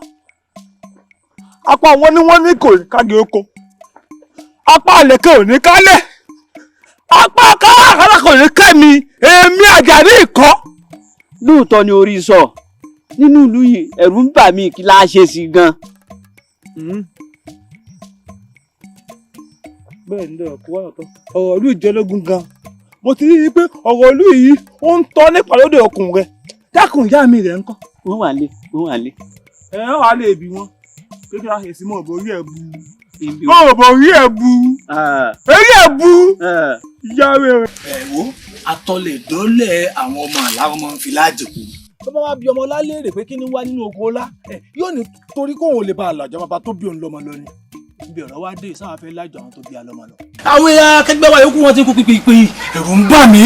apá wọn ni wọ́n ní kò kági oko, apá àlẹkẹ ò ní kálẹ̀, apá káràkárà kò ní kẹ́mi, èmi Àjàní ìkọ́. Lóòótọ́ ni orí sọ nínú ìlú yìí, ẹ̀rù ń bà mí kí la ṣe sí gan. Bẹ́ẹ̀ ni ọ̀rọ̀ kó wá ọ̀tọ̀, ọ̀rọ̀ ìlú ìjọlógún gan, mo ti rí i pé ọ̀rọ̀ ìlú yìí ó ń tọ́ nípa lóde ọkùnrin rẹ̀. Dákun, ìyá mi rẹ̀ ń kọ́. Wọ́n wà lé, wọ́n wà lé. Ẹ wà lè bí wọn kékeré àṣẹ sí mọ̀ borí ẹ̀ bu, mọ̀ borí ẹ̀ bu, orí ẹ̀ bu, ìyá rẹ̀. Ẹ wo atọ́lẹ̀ dọ́lẹ̀ àwọn ọmọ àlá ọmọ ń fi láàjì kú. Tó bá wá bí ọmọ ọlá léèrè pé kí ni wá nínú oko ọlá, yóò ní torí kóun ò lè bá a làjọ bàbá tó bí òun lọ́mọ lọ ni. Ibi ọ̀rọ̀ wá dé sáà fẹ́ lájọ àwọn tó bí alọ́mọ lọ. Àwọn èèyàn akẹgbẹ́ wa yòókù wọn ti kú pípípí, ẹ̀rù ń bà mí.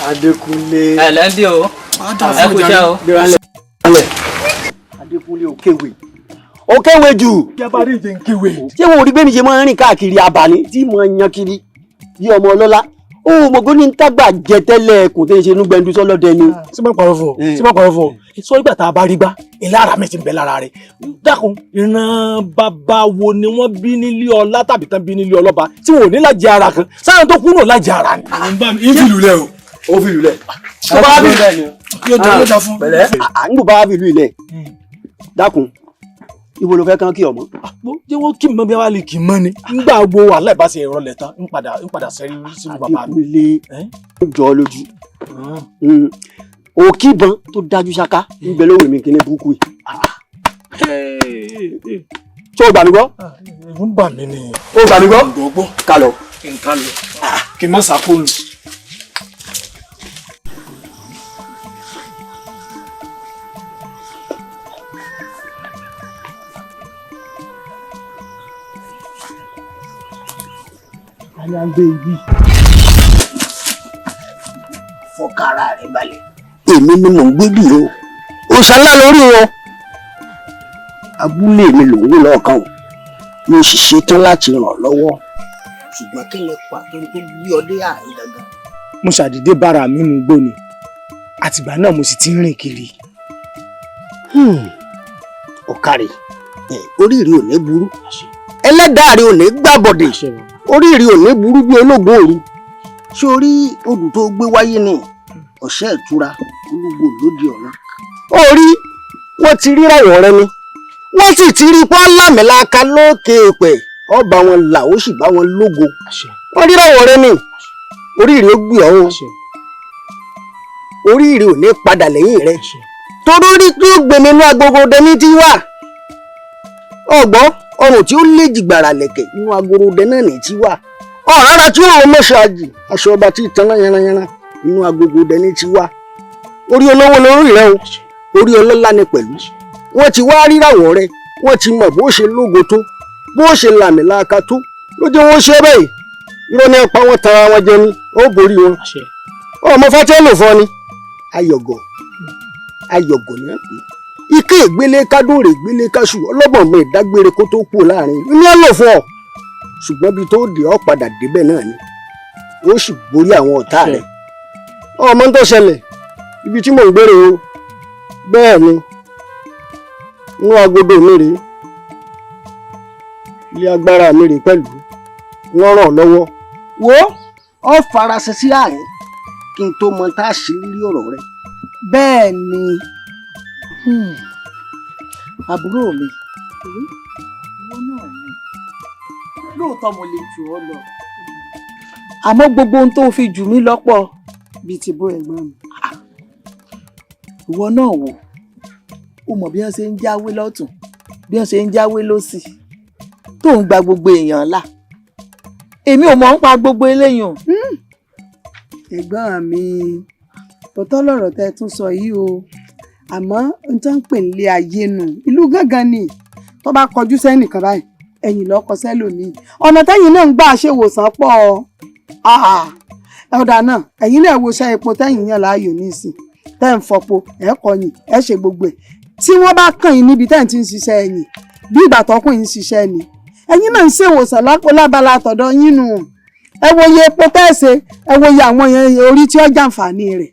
Adékúnlé. Ẹ lẹ́ndí o, ẹ kú iṣẹ́ o. Adékúnlé ò kéwèé, ó kéwèé jù. Kí a bá rí ìjẹ́ ń kéwèé. Ṣé wo rí bẹ́ẹ̀ mi ṣe máa ń rìn káàkiri abàní tí mo yan kiri bí ọmọ ọlọ́lá? Ó mọ̀gó ní tágbà jẹ tẹ́lẹ̀ kò tẹ́ ṣe inú gbẹndu sọlọ́dẹ ni. Sí má parọ́ fún ọ, sí má parọ́ fún ọ. Sọ ìgbà tá a bá rí gbá ilé ara mi ti ń bẹ lára rẹ. Dákun, ìran bàbá wo ni wọ́n bí nílé ọlá tàbí tán bí nílé ọlọ́ba tí wọn ò ní lájẹ ara kan sáà tó kú náà lájẹ ara ni. Ìfìlú lẹ o. Ó fìlú lẹ. Tó bá bí yóò dá yóò dá fún. Pẹ̀lẹ́ à ń gbọ́ bá fìlú ilẹ̀. Dákun, ibo ló fẹ́ kán kí ọmọ. Jẹ́ wọ́n kí mọ́ bí wàá lè kí mọ́ ni. Ngbà wo wàhálà ìbáṣe ìrọ̀lẹ́ tán ń padà sẹ́rí sínú bàbá mi. Adékúnlé, ó jọ ọ lójú. Òkìbọn tó dájú ṣáká ń bẹ lórí mi kíní burúkú yìí. Ṣé o gbà mí gbọ́? Ẹ̀rù ń bà mí ni. O gbà mí gbọ́? Ká lọ. Kí n ká lọ. Kí n má sàkóòlù. Ní à ń gbé ibi. Fọkàrà rẹ balẹ̀. Èmi ni mò ń gbé bì o, òòṣà ńlá lórí wọn. Abúlé mi lòún wò lọ́ọ̀kan o, mo sì ṣetán láti ràn ọ́ lọ́wọ́. Ṣùgbọ́n kí lè pàtó tó gbé ọ dé àárín gangan? Mo ṣàdédé bára mi nù gbó ni, àtìgbà náà mo sì ti ń rìn kiri. Ọ̀kàrẹ̀, orí rẹ ò ní burú, ẹlẹ́dàá rẹ ò ní gbàbọ̀dẹ̀, orí rẹ ò ní burú bí ológun òru. Ṣé orí odù tó gbé wáyé ni ọ̀sẹ̀ ìtura olúgbò lóde ọ̀run? Orí wọ́n ti ríra ìwọ̀n rẹ ni, wọ́n sì ti rí pọ́n lámìlaka lókè èèpẹ̀, ọba wọn là ó sì bá wọn lógo. Wọ́n ríra ìwọ̀n rẹ ni, orí rẹ ó gbé ọ o, orí rẹ ò ní padà lẹ́yìn rẹ, torí orí tí ó gbèmí inú agogo dẹni tí wà ọgbọ́n ọrùn tí ó lé jìgbàrà lẹ̀kẹ̀ inú agoro dẹ náà ní tí wà ọ̀rárá tí ó rọ mọ́ṣáájì aṣọ ọba tí ìtàn yanranyanran inú agogo dẹni tí wà. Orí olówó lórí rẹ o, orí ọlọ́lá ni pẹ̀lú. Wọ́n ti wá ríràwọ̀ rẹ, wọ́n ti mọ̀ bó ṣe lógo tó, bó ṣe làmìlaka tó, ló jẹ́ wọ́n ṣe bẹ́ẹ̀. Irọ́ ní apá wọn tara wọn jẹ ni, ó borí wọn. Ọmọ fatẹ́ lò fọ́ ni ayọ̀gọ̀ ayọ̀gọ̀ ni wọ́n pè é. Ike ìgbélé kádùnrè ìgbélé káṣù ọlọ́gbọ̀n mi ìdágbére kó tó kú láàrin ní ẹ lò fún ọ. Ṣùgbọ́n bí tó dé ọ padà débẹ̀ náà ni, ó sì borí àwọn ọ̀tá rẹ̀. Ọmọ tó ṣẹlẹ̀ ibi tí mò ń gbére o, bẹ́ẹ̀ ni inú agodo mi rèé, ilé agbára mi rèé pẹ̀lú, wọ́n ràn lọ́wọ́. Wo ọ farasin sí àárín kí n tó mọ tá a ṣe lórí ọ̀rọ̀ rẹ. Bẹ́ẹ̀ ni, àbúrò mi, ìwọ náà ni lóòótọ́ mo lè jù ọ́ lọ, àmọ́ gbogbo ohun tó fi jù mí lọ́pọ̀. Bíi ti bó ẹ̀gbọ́n mi. Ìwọ náà wò ó, mọ̀ bí wọ́n ṣe ń jáwé lọ́tún, bí wọ́n ṣe ń jáwé lọ́sì, tó ń gba gbogbo èèyàn là. Èmi ò mọ̀ ń pa gbogbo eléyìí o. Ẹ̀gbọ́n mi, tòótọ́ lọ̀rọ̀ tẹ́ ẹ tún sọ yìí o, àmọ́ n tó ń pè nílé ayé nù, ìlú gángan ni. Tó bá kọjú sẹ́nìkan báyìí, ẹ̀yìn ló kọ sẹ́lòmíì. Ọ̀nà tẹ́yìn náà ń gbà ṣèwòsàn pọ̀. Ọ̀dà náà, ẹ̀yin náà wo iṣẹ́ epo tẹ́yìn yàn láàyò nísìn, tẹ́ ń fọpo, ẹ̀ kọyìn, ẹ̀ ṣe gbogbo ẹ̀. Tí wọ́n bá kàn yín níbi tẹ́yìn ti ń ṣiṣẹ́ ẹ̀yìn, bí ìgbà tọkùn yín ń ṣiṣẹ́ ni, ẹ̀yin náà ń ṣèwòsàn lápò lábala àtọ̀dọ̀ yín nù. Ẹ wo iye epo tẹ́ ẹ ṣe, ẹ wo iye àwọn yẹn orí tí ó jàǹfààní rẹ̀.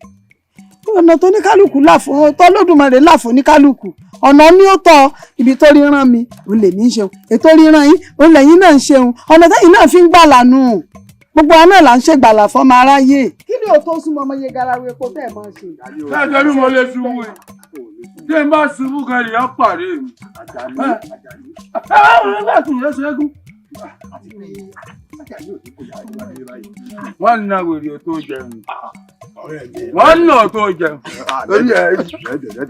Ọ̀nà tó ní kálukú là fún, tọ́lódùmarè là fún ní kálukú, ọ̀nà ní ó tọ́. Ibi tó ríran mi òun lè ní í ṣeun, ètò ríran yín òun lẹ́yìn náà ń ṣeun, ọ̀nà tẹ́yìn náà fi ń gbàlà nù. Gbogbo wa náà là ń ṣègbàlà fọmọ aráyé. Kí ni òótọ́ súnmọ́ ọmọ yẹn garawo epo tẹ́ ẹ̀ máa ń ṣe? Ṣé bí mo lè ṣubú ni? Tí n bá ṣubú kan lè yọ pàdé mi. Wọ́n na wèrè tó jẹun. Wọ́n nà tó jẹun.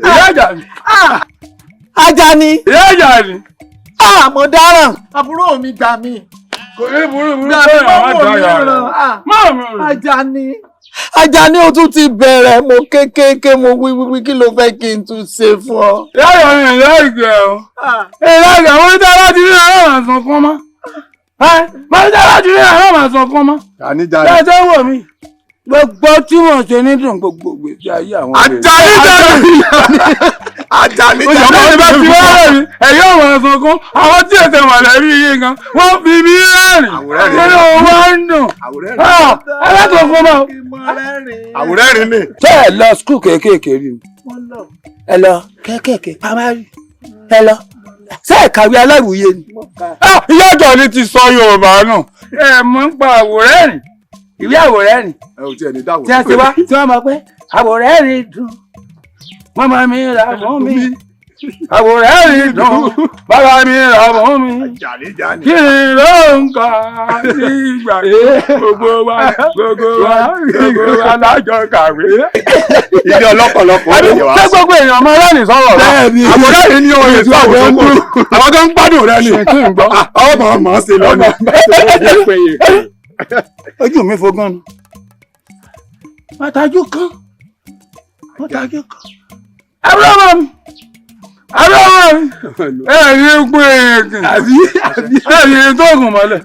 Ìyá Àjàní. Àjàní. Ìyá Àjàní. Mo dáràn. Àbúrò mi gbà mí. Kò ní burú burú Gbà mí pé mọ́ àwọn wò mí àdáyà ràn. rẹ̀. Àjàní. Àjàní o tún ti bẹ̀rẹ̀, mo kékeré mo wí wíwí, kí ló fẹ́ kí n tún ṣe fún ọ. Láyọ̀ mi láìpẹ́ o. Ìlànà àwọn oníta láti rí àwọn àmàsàn kan mọ́. Mọ́tò láti rí àwọn àmàsàn kan mọ́. Jàní. Ṣé ẹ tẹ́ wò mí? Gbogbo tí mò ń ṣe ní dùn gbogbo gbèsè ayé àwọn ọ̀rẹ́. Àjàní Jàní. Àjàní Oṣù ọmọ mi bá ti wá rẹ̀ mí, ẹ̀yọ́ àwọn ẹ̀sán kan, àwọn tí èsè mọ̀lẹ́bí yìí gan, wọ́n fi mí rẹ́rìn. Nínú wa ń dùn. Ẹlẹ́tọ̀ọ́ fún mọ́. Àwòrán rìn ni. Ṣé ẹ lọ skul kéékèèké rí ni? Ẹ lọ kéékèèké pamari. Ẹ lọ. Ṣé ẹ kàwé aláwùyé ni? Ìyá ọjọ́ ni ti sọ Yorùbá nù. Ẹ mọ̀ ń pa àwòrán rìn. Ìwé àwòrán rìn. Ẹ ò tiẹ̀ ní dáwọ́. Tí a ti wá, tí wọ́n mọ̀ pé àwòrán rìn dùn. Màmá mi rà fún mi. Àwòrán rìn dùn. Bàbá mi rà fún mi. Kí ni ló ń kà sí ìgbà gbogbo wa gbogbo wa gbogbo wa lájọ kàwé. Ilé ọlọ́pọ̀lọpọ̀ Àbí ló yẹ wá. ṣé gbogbo èèyàn máa rẹ́rìn sọ̀rọ̀ rẹ̀? Bẹ́ẹ̀ni. Àwòrán rìn ni oye tí àwọn tó ń kú. Àwọn tó ń gbádùn rẹ ni. Kí n gbọ́. Ọwọ́ màá màá ṣe lọ ni. Ojú mi fogán ni. Màtájú kan. Màtájú kan. Àbúrò ọmọ mi. Àbúrò ọmọ mi. Ẹ ní pé èkìn. Ẹ ní tó gùn mọ́lẹ̀.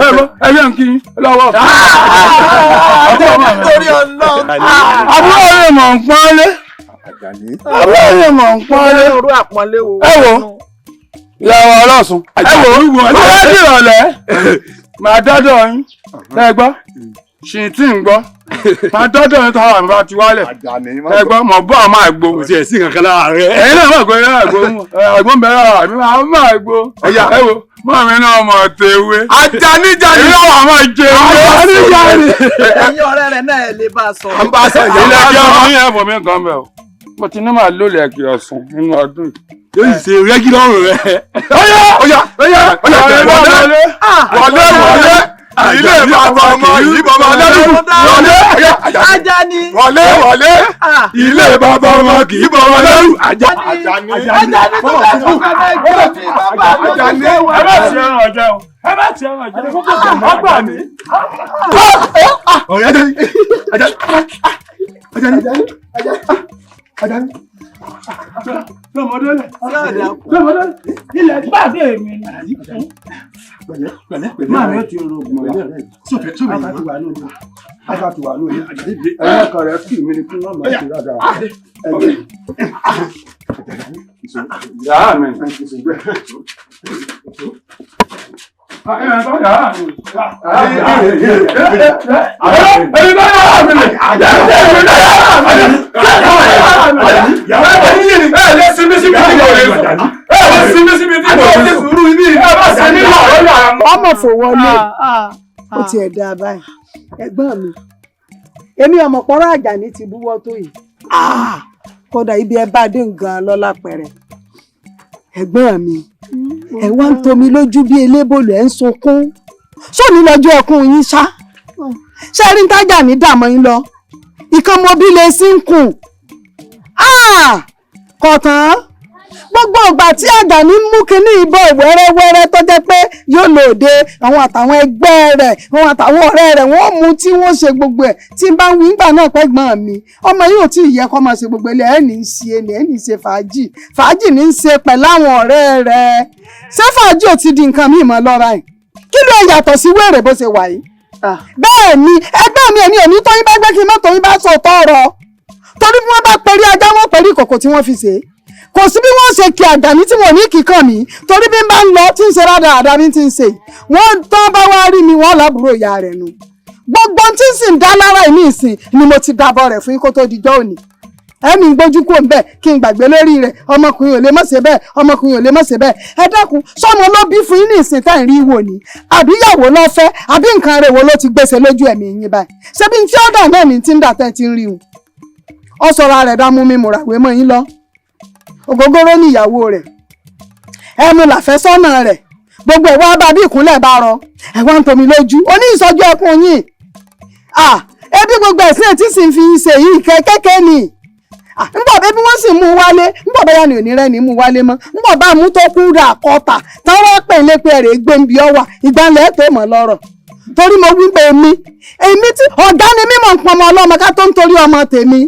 Ẹ bọ́ ẹ bí n kí yín lọ́wọ́. Torí Ọlọ́run. Àbúrò mi mọ̀ ń pọ́nlé. Àbúrò mi mọ̀ ń pọ́nlé. Orú àpọ́nlé wo. Ẹ wo ìyàwó ọlọ́sùn. Ẹ wo ọlọ́dún ìrọ̀lẹ́. Màá dọ́dọ̀ yín. Ẹ gbọ́. Ṣì tí ń gbọ́. Màá dọ́dọ̀ yín táwọn àmì bá ti wálẹ̀. Ẹ gbọ́ mọ̀ bọ́ àmọ́ àgbo. Kò tiẹ̀ sí kankan lára rẹ. Ẹ̀yin náà mọ̀ pé àgbo àgbo ń bẹ lára mi máa mọ̀ àgbo. Ẹ wo mọ̀ mi náà mọ̀ tewé. Àjàní Jàní. Èmi náà wà máa jẹ ewé. Àjàní Jàní. Ẹ̀yin ọ̀rẹ́ rẹ̀ náà ẹ lè bá a sọ. À ń bá a sọ ìyá. Ilé ẹjọ́ ọmọ yẹn fò mí kan bẹ̀ o. Mo ti ní màá lólè ẹ̀kì ọ̀sùn nínú ọdún yìí. Yóò sì ṣe rẹ́gí lọ́rùn rẹ. Ọ̀yá Ọ̀yá ọ̀yá ọ̀yá wọlé wọlé wọlé. Ilé bàbá ọmọ yìí bàbá ọlọ́dún wọlé. Àjàní. Wọlé wọlé. Ilé bàbá ọmọ kì í bọ̀ wọlé. Àjàní. Àjàní tó bá tún kọ́ náà jẹ́ mi bàbá mi. Àjàní. Ẹ má ti ẹran ọ̀jẹ̀ o. Ẹ má ti ẹran ọ̀jẹ̀ o. Ọgbà mi. Ọ̀rẹ́ Àjàní. Àjàní. Àjàní. Àjàní. Lọ́mọdé lẹ̀. Lọ́mọdé lẹ̀. Ilẹ̀ gbàdé mi ni. Máa mi ó ti rògùn ọ̀la. Aka ti wà lónìí. Aka ti wà lónìí. Ẹ̀yin ọkọ rẹ̀ kì mí ni kí wọ́n máa ṣe dáadáa. Yàrá mi. Ọmọ fò wọlé, ó tiẹ̀ dáa báyìí. Ẹ̀gbọ́n mi, èmi ọmọ pọ́nrọ́ Àjàní ti búwọ́ tó yìí. Kódà ibi ẹ bá dé nǹkan lọ́la pẹ̀rẹ̀. Ẹ̀gbọ́n mi, ẹ wá ń tomi lójú bí elébòlù, ẹ̀ ń sunkún. Sóní lọ́jọ́ ẹkún yín ṣá. Ṣé rí ń tájà ní dààmú yín lọ? Ìkan mọ bí lè sí ń kùn. Kọ̀tàn gbogbo ìgbà tí Àjàní mú kinní ìbọn wẹ́rẹ́wẹ́rẹ́ tó jẹ́ pé yóò lò dé àwọn àtàwọn ẹgbẹ́ rẹ̀, àwọn àtàwọn ọ̀rẹ́ rẹ̀, wọ́n mú tí wọ́n ṣe gbogbo ẹ̀. Tí n bá ń wí ńgbà náà pẹ́gbọ́n mi, ọmọ yóò tí ì yẹ kó máa ṣe gbogbo ilé ẹ̀ ní í ṣe ní ẹ̀ ní í ṣe fàájì fàájì ní í ṣe pẹ̀lú àwọn ọ̀rẹ́ rẹ̀. Ṣé fàájì ò ti di nǹkan míì mọ́ lọ́ra ẹ̀? Kí ló yàtọ̀ sí wèrè bó ṣe wà yìí? Bẹ́ẹ̀ ni ẹgbẹ́ mi, èmi ò ní tóyún bá gbé kí n má tóyún bá sọ̀tọ̀ ọ̀rọ̀, torí bí wọ́n bá perí ajá wọ́n perí ìkòkò tí wọ́n fi ṣe é. Kò sí bí wọ́n ṣe kí Àjàní tí wọ́n ní kíkàn mí, torí bí n bá ń lọ tí ń ṣe rádaràda bí n ti ń ṣe, wọ́n tán bá wá rí mi wọ́n lábúrò ìyá rẹ̀ nu. Gbogbo tí ń sì ń dá lára ìmí ìsìn ni mo ti dábọ̀ rẹ̀ fún yín kó tó dijọ́ òní. Ẹ̀mí gbójú kúrò ń bẹ̀ kí n gbàgbé lórí rẹ̀. Ọmọkùnrin ò lè mọ̀ ṣe bẹ́ẹ̀, ọmọkùnrin ò lè mọ̀ ṣe bẹ́ẹ̀. Ẹ dákun, sọmọ ló bí fún yín ní ìsìn tá ì rí wò ni, àbí ìyàwó ló fẹ́, àbí nǹkan rẹ̀ wo ló ti gbèsè lójú ẹ̀mí yín báyìí? Ṣebí tí ó dà náà ní tí ń dà tẹ́ ti ń rí un. Ọ sọra rẹ̀ dá mú mi mùràwé mọ́ yín lọ. Ògógóró ní ìyàwó rẹ̀, ẹnu làfẹ́sọ́nà rẹ̀, gbogbo ẹ̀ wá bá bí ìkúnlẹ̀ bá rọ, ẹ̀ wá ń tomi lójú oní ìsọjú ẹkún yín. Ẹbí gbogbo ẹ̀sìn ẹ̀ tí sì ń fi ṣe yìí kẹ́kẹ́ ni. Ńbọ̀ bẹ́ẹ̀ bí wọ́n sì mú un wálé, ńbọ̀ bẹ́ẹ̀ ni òní rẹ̀ ní mú un wálé mọ́, ńbọ̀ bá mú tó kú rà kọta táwọn pè ń lé pé ẹ̀rẹ̀ gbé ń bí ọ wà ìgbàlẹ̀ tó mọ̀ lọ́rọ̀. Torí mo wí pé èmi tí ọ̀gá ni mímọ̀ ń pọnmọ ọlọ́mọ ká tó ń torí ọmọ tèmi.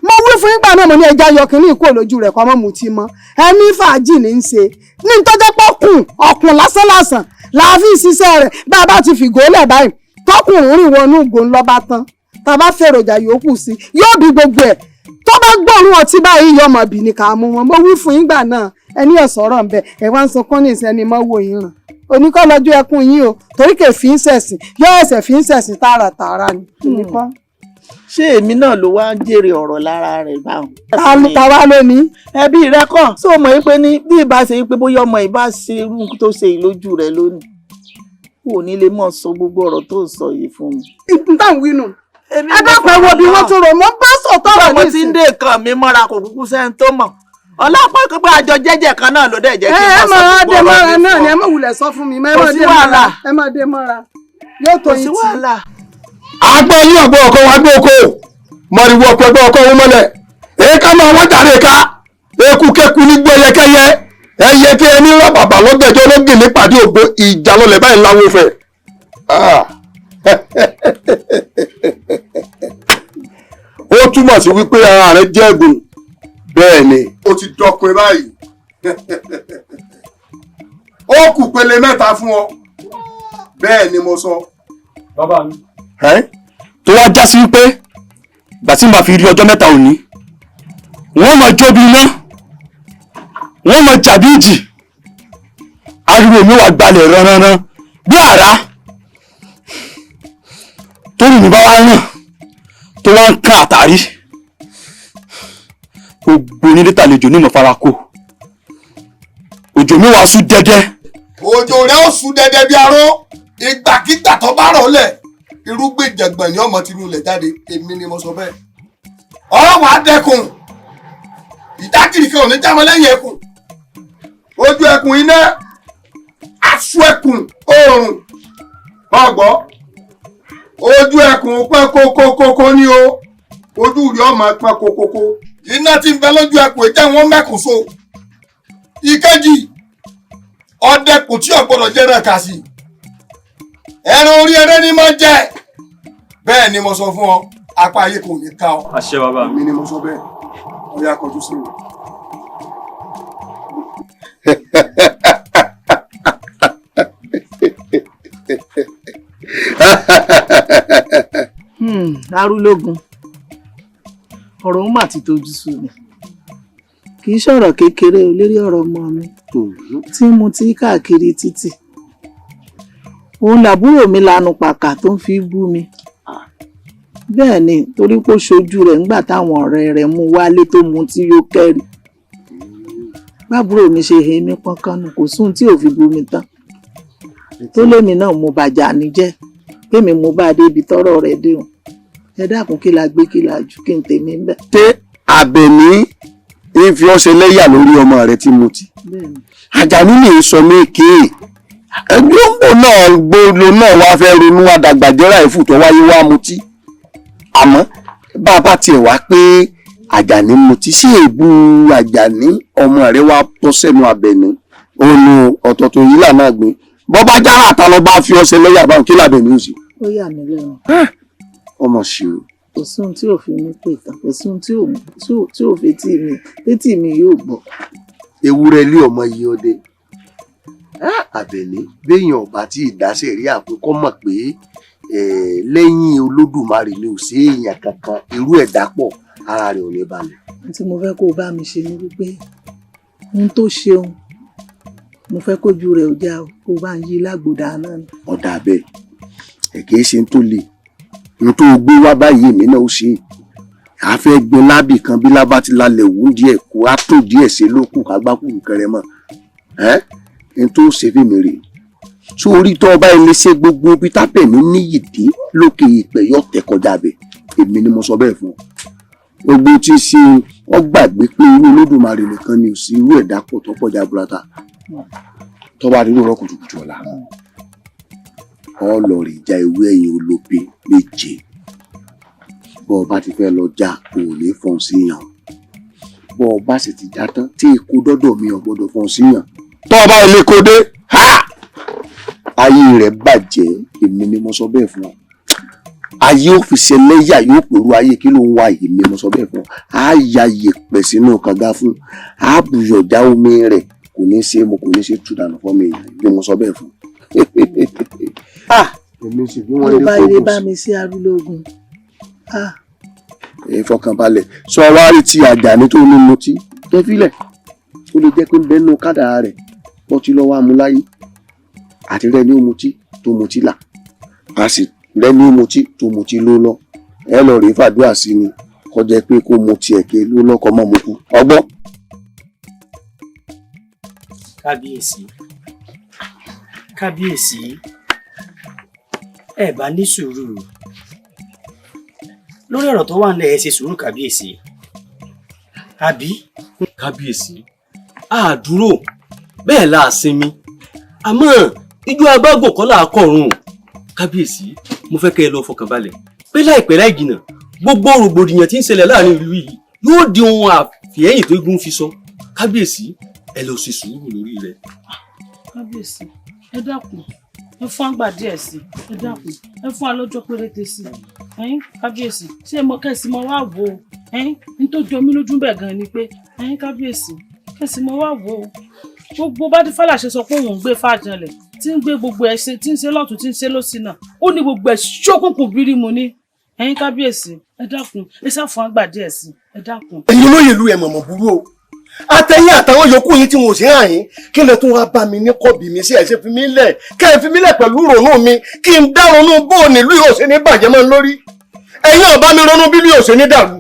Mo wí fún ìgbà náà, mo ní ẹja yọ kínní kúrò lójú rẹ̀ kọ́ mọ́ mutí mọ́. Ẹni fàájì ní í ṣe ní tọ́jọ́ pọ̀ kùn ọ̀kùn lásánlàsàn láàfin ṣiṣẹ́ rẹ̀. Bá a bá ti fìgò lẹ̀ báyìí, tọkùnrin rìn wọnú ìgò ńlọ́ba tán, tá a bá fèròjà yòókù sí, yóò bí gbogbo ẹ̀. Tó bá gbóòórùn ọtí báyìí, yọmọ bì ní ká mú wọn. Mo wí fún ìgbà náà, ẹni ọ̀sọ̀rọ̀ ń bẹ. Ẹ wá ń sunkún ní ìsẹ́ni mọ́ wò yín ràn oníkọ́ lọ́jọ́ ẹkún yín o, torí kè fi ń ṣẹ̀sìn, yóò ẹsẹ̀ fi ń ṣẹ̀sìn tààràtààrà ni oníkọ́. Ṣé èmi náà ló wá ń jèrè ọ̀rọ̀ lára rẹ̀ báwọn? Ta wá lónìí? Ẹbí rẹ kàn ṣó mọ̀ wípé ní bí ìbá ṣe wípé bóyá ọmọ ìbá ṣe irú nǹkan tó ṣe yìí lójú rẹ lónìí, kò ní lè mọ̀ sọ gbogbo ọ̀rọ̀ tó ń sọ yìí fún mi. Ìtàn wínú, ẹ dákun, ẹ wo bí wọ́n tún rò mọ́ bá sọ̀tọ̀ Bá rẹ̀ mo ti ń nísìn. dé nǹkan mi mọ́ra, kò kúkú sẹ́ni tó mọ̀. Ọlọ́pàá pé àjọ jẹ́jẹ́ kan náà ló dẹ̀ jẹ́ kí Ẹ n ẹ má sọ máa gbogbo dé ọ̀rọ̀ mọ́ra mi náà fún ni. ọ. Ẹ má wulẹ̀ sọ fún mi. Ẹ Kò má sí dé mọ́ra. wàhálà. Ẹ má dé mọ́ra, yóò tó Kò sí yín tì. wàhálà. Agbọ́n yín ọ̀gbọ́n ọkọ wa gbé oko mọ̀rìwò ọ̀pẹ ẹgbẹ́ ọkọ wọn mọ́lẹ̀ èéká máa wọ́n jàre ká eku kéku ní gbé ẹyẹkẹyẹ ẹyẹ kí ẹni rọ bàbà lọ́gẹ̀jọ́ lọ́gẹ̀ nípàdé ògbó ìjà lọlẹ̀ báyìí láwo fẹ̀. Ah. Ó túmọ̀ sí wípé ara rẹ jẹ́ ẹ̀gùn, bẹ́ẹ̀ ni ó ti dọkùn báyìí. Ó kù pele mẹ́ta fún ọ, bẹ́ẹ̀ ni mo sọ. Bàbá mi. Ẹ́ tó wá já sí wípé ìgbà tí màá fi rí ọjọ́ 3 òní, wọ́n máa jó bí iná, wọ́n máa jà bí ìjì, ariwo mi wà gbalẹ̀ ranranran bí àrá torí mi bá wá ràn tó wá ń kán àtàrí gbogbo onílé tàlejò ní ìmọ̀farako, òjò mi wàá sú dẹ́dẹ́. Òjò rẹ ó sùn dẹdẹ bí aró. Ìgbàkigbà tó bá rọ̀ lẹ̀, irúgbìn jẹ̀gbọ̀n ni ọmọ tinú ilẹ̀ jáde. Èmi ni mo sọ bẹ́ẹ̀. Ọ̀rọ̀ wàá dẹkùn ìdákìrì kan ò ní jámọ́ lẹ́yìn ẹkùn, ojú ẹkùn iná, aṣọ ẹkùn oòrùn ọgbọ́, ojú ẹkùn pẹ́ kókókókó ní o, ojú rí ọmọ pẹ́ kókókó, iná tí ń bẹ lójú ẹkùn ìjẹ́ wọn mẹ́kùn so. Ìkejì, ọdẹkùn tí ò gbọ́dọ̀ jẹ náà kà sí ẹran orí ẹrẹ ni máa jẹ. Bẹ́ẹ̀ ni mo sọ fún ọ, apá ayé kò ní ká ọ. Àṣẹ bàbá mi. Èmi ni mo sọ bẹ́ẹ̀. Ọyá, kọjú sí mi. Arúlógún, ọ̀rọ̀ ń mà ti tojú sú mi. Kì í ṣọ̀rọ̀ kékeré o lérí ọ̀rọ̀ ọmọ mi tí mo ti káàkiri títì. Òun làbúrò mi lanu pàkà tó ń fi bú mi. Bẹ́ẹ̀ ni, torí pé ó ṣojú rẹ̀ ńgbà táwọn ọ̀rẹ́ rẹ̀ mú wálé tó mu tí yóò kẹ́rì. Bábúrò mi ṣe he mí pọ́nkánù, kò sóhun tí ò fi bú mi tán, tó lémi náà mo bàjá ní jẹ́ kémi mo bá a débi tọ́rọ̀ rẹ̀ dé o. Ẹ dákun, kí la gbé, kí la jù, kí n tèmi ń bẹ̀. Ṣé Àbẹ̀ní ń fi ọ́ ṣe lẹ́yà lórí ọmọ rẹ tí mo ti? Àjàní lè sọ méèké ẹgbẹ́ òǹbò náà gbolo náà wá fẹ́ ronú àdàgbàjẹ́ra ẹ̀fù tó wáyé wá mutí. Àmọ́ bá a bá tiẹ̀ wá pé Àjàní mutí, sí èébú Àjàní ọmọ rẹ wá tọ́ sẹ́nu Àbẹ̀ní ònu ọ̀tọ̀ọ̀tọ̀ yìí là náà gbé. Bọ́ bá jára àtà lọ bá fi ọ́ ṣe lẹ́yà báwọn, kí làbẹ̀ní ò sí? Ó yà mí lẹ́nu. Ọmọ sí o. Kò sí ohun tí ò fi mí pè tán, kò sí ohun tí ò fi etí mi létí mi yóò gbọ́. Ewúrẹ́ ilé ọmọ yìí ọdẹ Àbẹ̀ní, béèyàn ọba tí ìdásẹ̀ rí àpékọ́ mọ̀ pé lẹ́yìn Olódùmarè ni ò sí èèyàn kankan, irú ẹ̀dá pọ̀, ara rẹ̀ ò ní balẹ̀. Ohun tí mo fẹ́ kó o bá mi ṣe ni wípé ohun tó ṣeun, mo fẹ́ kójú rẹ̀ ò já o, kó o bá ń yí lágbòdà náà ni. Ọ̀dà bẹ́ẹ̀, ẹ̀ kìí ṣe ń tó le n tó gbé wá báyìí, èmi náà ó ṣe é. A fẹ́ gbin lábì kan, bí lábá ti lálẹ́ wù díẹ̀ kó a tó díẹ̀ ṣe ló kù ká gbákùrù kẹrẹ mọ́ ẹ́ n tó ṣe fún mi rè sórí tó ọba ilé ṣe gbogbo bí tábẹ̀mí níyì dé lókè ìpẹ́ yọ tẹ̀ kọjá bẹ̀. Èmi ni mo sọ bẹ́ẹ̀ fún ọ. Gbogbo tí ń ṣe ọ gbàgbé pé irú Olódùmarè nìkan ni ò sí, irú ẹ̀dá pọ̀ tó pọ̀ jaburata. Tó bá rí lóòrọ̀ kùtùkùtù ọ̀la, ọ lọ rè já ewé ẹ̀yìn olóbe 7. Bọ́ ọ bá ti fẹ́ lọ já, o ò ní fọ́n sí yàn. Bọ́ ọ bá sì ti já tán tí èkó dọ́dọ̀ mi, ò gbọ́dọ̀ fọ́n sí yàn. Tọ́ ọ bá ilé kó dé, ha, ayé rẹ̀ bàjẹ́. Èmi ni mo sọ bẹ́ẹ̀ fún ọ. Ayé ò fi ṣẹlẹ́yà yóò pèrú ayé kí ló ń wá. Èmi mo sọ bẹ́ẹ̀ fún ọ. Á ya yèpẹ̀ sínú kànga fún, á bùyọ̀já omi rẹ̀, kò ní ṣe mo, kò ní ṣe tú dànù fún mi. Bí mo sọ bẹ́ẹ̀ fún. Èmi sì bí wọ́n ló lé bá ilé kókò bá sí. mi sí arúlógún. Ẹ fọkànbalẹ̀, sọ wá rí ti Àjàní tó ní mutí tó filẹ̀, ó lè jẹ́ pé ń bẹ́nu kádàrá rẹ̀ bọ́tí lọ́wọ́ amúláyé àti rẹ ní ó mutí tó mutí là, a sì rẹ ní ó mutí tó mutí ló lọ. Ẹ lọ rèé fàdúrà sí ni, kọjá pé kó mutí ẹ̀ ké ló lọ́kọ́ mọ́ mu kú ọgbọ́n. Kábíyèsí, kábíyèsí, ẹ bá ní sùúrù lórí ọ̀rọ̀ tó wà nílẹ̀. Ẹ ṣe sùúrù, kábíyèsí, àbí. Kábíyèsí, a dúró bẹ́ẹ̀ la sinmi, àmọ́ ijó abágùn kọ́ là á kọ̀run. Kábíyèsí, mo fẹ́ kẹ́ ẹ lọ fọkàn balẹ̀ pé láìpẹ́ láì jìnnà, gbogbo rògbòdìyàn tí ń ṣẹlẹ̀ láàrin ìlú yìí yóò di ohun àfihẹ́yìn tó gún fi sọ. Kábíyèsí, ẹ lọ ṣe sùúrù lórí rẹ̀. Kábíyèsí, ẹ dákun, ẹ fún àgbà díẹ̀ sí i. Ẹ dákun, ẹ fún alọ́jọ́ péréte sí i. Ẹ̀yin kábíyèsí, ṣé mo kẹ́sì mọ wá wò ó? Ẹ̀yin ní tó jọ mí lójú bẹ́ẹ̀ gan ni pé, ẹ̀yin kábíyèsí, kẹ́sì mọ wá wò ó, gbogbo bádífàlà ṣe sọ pé òun ń gbé fàjànlẹ̀, tí ń gbé gbogbo ẹ̀ ṣe, tí ń ṣe lọ́tún, tí ń ṣe lọ́sì náà, ó ní gbogbo ẹ̀ ṣókùnkùn bírímù ni. Ẹ̀yin kábíyèsí, ẹ dákun, ẹ ṣáà fún àgbà díẹ̀ sí i. Ẹ dákun. Ẹ̀yin olóyè ìlú, ẹ̀ mọ̀mọ̀ burú o. Àtẹ̀yìn àtàwọn yòókù yín tí wọn ò sí hàn yín, kí lè tún wá bá mi ní kọ́bì mi sí? Ẹ̀ ṣe fi mí lẹ̀, kẹ́ ẹ fi mí lẹ̀ pẹ̀lú ronú mi, kí n dá ronú bó nílùú yóò ṣe ní bàjẹ́ mọ́ lórí. Ẹ̀yin ọ̀bá mi ronú bí yóò ṣe ní dàrú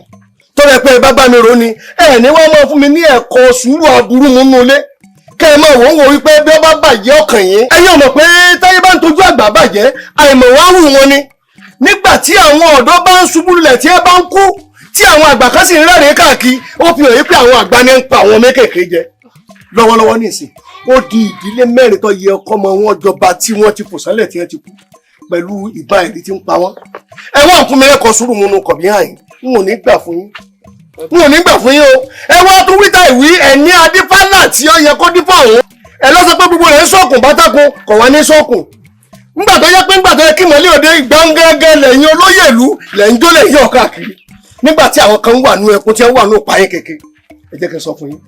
tó rẹ pé ẹ bá bá mi ronú, ẹ ní wọ́n máa fún mi ní ẹ̀kọ́ sùúrù aburú mú nú ilé, kẹ́ ẹ máa wò ó wò wípé bí ó bá bàjẹ́ ọkàn yín. Ẹ̀yin ò mọ̀ pé táyé bá ń tojú àgbà bàjẹ́, àìmọ̀ wá wù wọn ni. Nígbà tí àwọn ọ̀dọ́ bá ń ṣubú lulẹ̀, tí ẹ bá ń kú, tí àwọn àgbà kan sì ń rẹ́rìn-ín káàkiri, ó fi hàn yí pé àwọn àgbà ní ń pa àwọn mékèèké jẹ lọ́wọ́lọ́wọ́ nísìn. Ó di ìdílé mẹ́rin tó yẹ ọkọ ọmọ wọn jọba tí wọ́n ti fò sálẹ̀, tí wọ́n ti kú pẹ̀lú ìbá ẹ̀rí tí ń pa wọ́n. Ẹ wá fún mi lẹ́kọ̀ọ́ sùúrù múnú kọ̀bí hàn yín. N ò ní gbà fún yín, n ò ní gbà fún yín o. Ẹ wá tún wíta ìwí ẹ̀ ní adífálà tí ó yẹ kó dífá òun, ẹ lọ sọ pé gbogbo rẹ̀ ń sọ̀kùn bátákùn kọ̀ wá ní sọ̀kùn. Ńgbà tó yẹ pé ńgbà tó yẹ kí mọ̀lẹ́ òde gbọ̀ngàngàn lẹ́yìn olóyè ìlú lẹ́yìn jó lẹ́yìn ọ̀ káàkiri, nígbà tí àwọn kan wà nú ẹkún, tí wọ́n wà nú payín kékeré. Ẹ jẹ́ kí n sọ fún yín,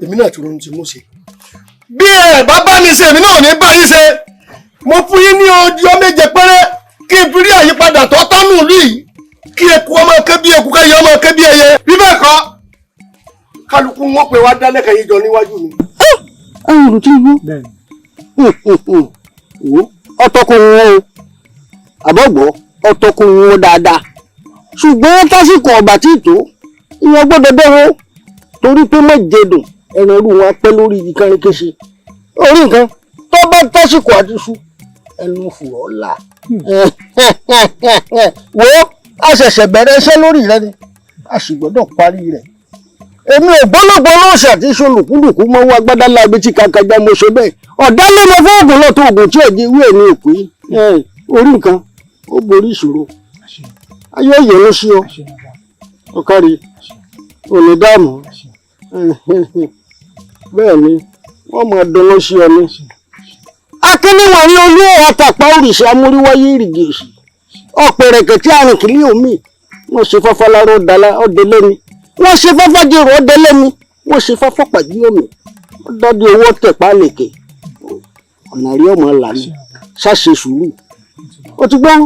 èmi náà ti ronú tí mo ṣe. Bí ẹ bá bá mi ṣe, èmi náà ò ní bá yín ṣe. Mo fún yín ní ọjọ́ 7 péré kí n fi rí àyípadà tó tọ́nù ìlú yìí, kí eku ọmọ ké bí eku, kẹ́yẹ ọmọ ké bí ẹyẹ. Bí bẹ́ẹ̀ kọ́, kálukú wọn pé wá dálẹ́kẹ̀ yìí jọ níwájú mi. Ẹ̀yin olùtí igbó wo ọtọkùnrin wọn o, àbọ̀gbọ́ ọtọkùnrin wọn dáadáa, ṣùgbọ́n tásìkò ọ̀gbà tí tó ìwọ̀n gbọ́dọ̀ dẹ́wọ́, torí pé méje dùn ẹran irú wọn pẹ́ lórí igi kánrin kése orí nǹkan tó bá tásìkò àti iṣu ẹnu fùrọ̀ là. Wo, a ṣẹ̀ṣẹ̀ bẹ̀rẹ̀ iṣẹ́ lórí rẹ ni, a sì gbọ́dọ̀ parí rẹ̀. Èmi ò gbọ́lọ́gbọ́ lóòṣà tí ṣe olùkúlùkù mọ́wọ́ agbádá láabi tí kankanjá mo ṣe bẹ́ẹ̀ ọ̀dá ló mọ fún oògùn lọ́tọ̀ oògùn tí ẹ̀jẹ̀ ìwé ẹ̀ ní òkú orí nǹkan ó borí ìṣòro ayé òye ló ṣí ọ ọ̀kárí òní dààmú. Bẹ́ẹ̀ ni wọ́n máa dunnú sí ọ ní. Akíníwọ̀n ní olú àtàpá òrìṣà amúríwáyé ìrìgì òsì ọ̀pẹ̀rẹ̀kẹ̀ tí àrùn kìlí omi. Wọ́n ṣe fọ́fọ́ láró ọdẹ lẹ́ni, wọ́n ṣe fọ́fọ́ jèrò ọdẹ lẹ́ni, wọ́n ṣe fọ́fọ́ pàdé omi wọ́n dádé owó tẹ̀pá lèkè ọ̀nà rí ọmọ lànà. Ṣàṣe sùúrù, ó ti gbọ́n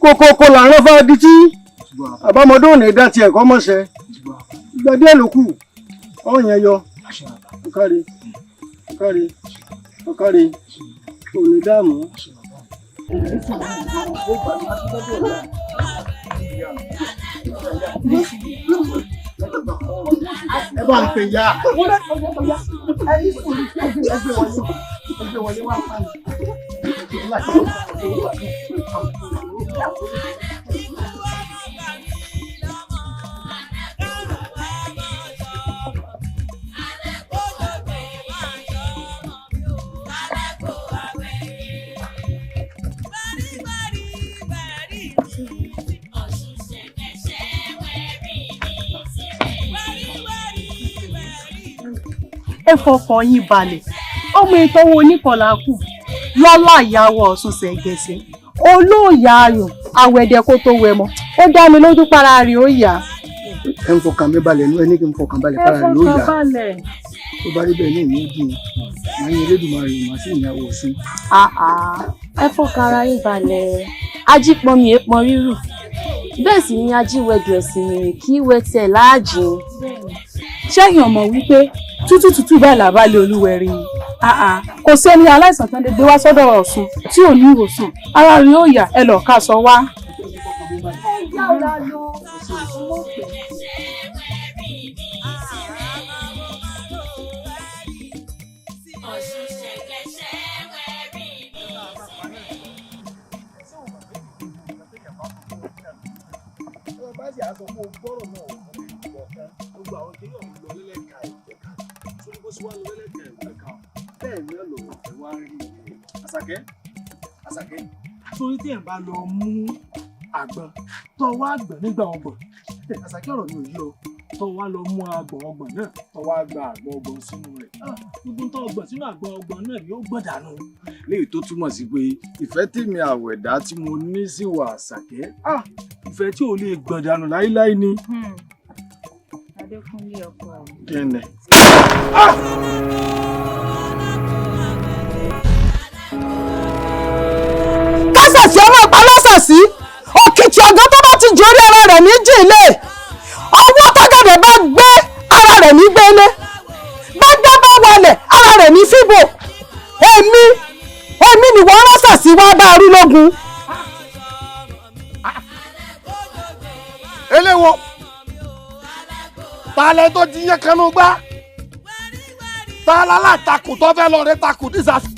kókókó là ń rán fáadí tí àbámọdé ò ní dá tiẹ̀ kọ́ mọ̀ṣẹ́. Ìgbà díẹ̀ ló kù ọ̀yàn yọ. Ọ̀kárí, ọ̀kárí, ọ̀kárí, ò ní dààmú. Ẹ bá ń pè ya. Ẹ fọkàn yín balẹ̀, ọmọ ìtọ́wò oníkọlà kù. Lọ́lá ìyàwó Ọ̀ṣun ṣẹ̀gẹ̀ṣẹ̀ olóòyà ayùn àwẹ̀dẹ kó tó wẹ̀ mọ́, ó dá mi lójú para rẹ̀ ó yá. Ẹ ń fọkàn mi balẹ̀ nú, ẹ ní kí n fọkàn balẹ̀ para rẹ̀ ó yá. Tó bá rí bẹ́ẹ̀ ní ìlú dùn, màá yin Elédùmarè, màá sì ìyàwó Ọ̀ṣun. Ẹ fọkàn ara yín balẹ̀, ajípọnmi èèpọn rírù, bẹ́ẹ̀ sì ni ajíwẹ̀dù ẹ̀sìn rìn kí wẹ́ tiẹ̀ láàjìn. Ṣẹ́yìn ọmọ wípé tútù tútù bẹ́ẹ̀ làbálẹ̀ olúwẹ̀rí ni kò sẹ́ni aláìsàn tán lè gbé wá sọ́dọ̀ Ọ̀ṣun tí ò ní ìwòsàn, ara rẹ̀ ó yá, ẹ lọ́ọ́ ká sọ wá. Ẹ yára lọ. Àṣàkẹ́, Àṣàkẹ́, sórí tí ẹ̀ bá lọ mú àgbọn tó wá gbọ̀n nígbà ọgbọ̀n, Àṣàkẹ́ ọ̀rọ̀ mi ò yí ọ, tó wá lọ mú àgbọn ọgbọ̀n náà tó wá gba àgbọn ọgbọ̀n sínú rẹ̀, gbogbo tó ọgbọ̀n sínú àgbọn ọgbọ̀n náà ni ó gbọ̀n dànù. Léyìí tó túmọ̀ sí pé ìfẹ́ tèmi àwẹ̀dá tí mo ní sí wà Àṣàkẹ́, ìfẹ́ tí ò lè gbọ̀n dànù láíláí ni. Adékúnlé ọkọ mi. Kí ni? Kásàsì ọmọ ìpa lọ́sàsì, òkìtì ọ̀gán tó bá ti jórí ara rẹ̀ ní jìnlẹ̀, ọwọ́ tọ́gẹ̀dẹ̀ bá gbé ara rẹ̀ ní gbélé, gbẹ́gbẹ́ bá wọlẹ̀ ara rẹ̀ ní fíbò. Èmi èmi nìwọ rọ́sàsì wá bá a rú lógun. Eléwo talẹ tó ti yẹ kánú gbá tala látakùn tó fẹ́ lọ rẹ takùn dísàsì.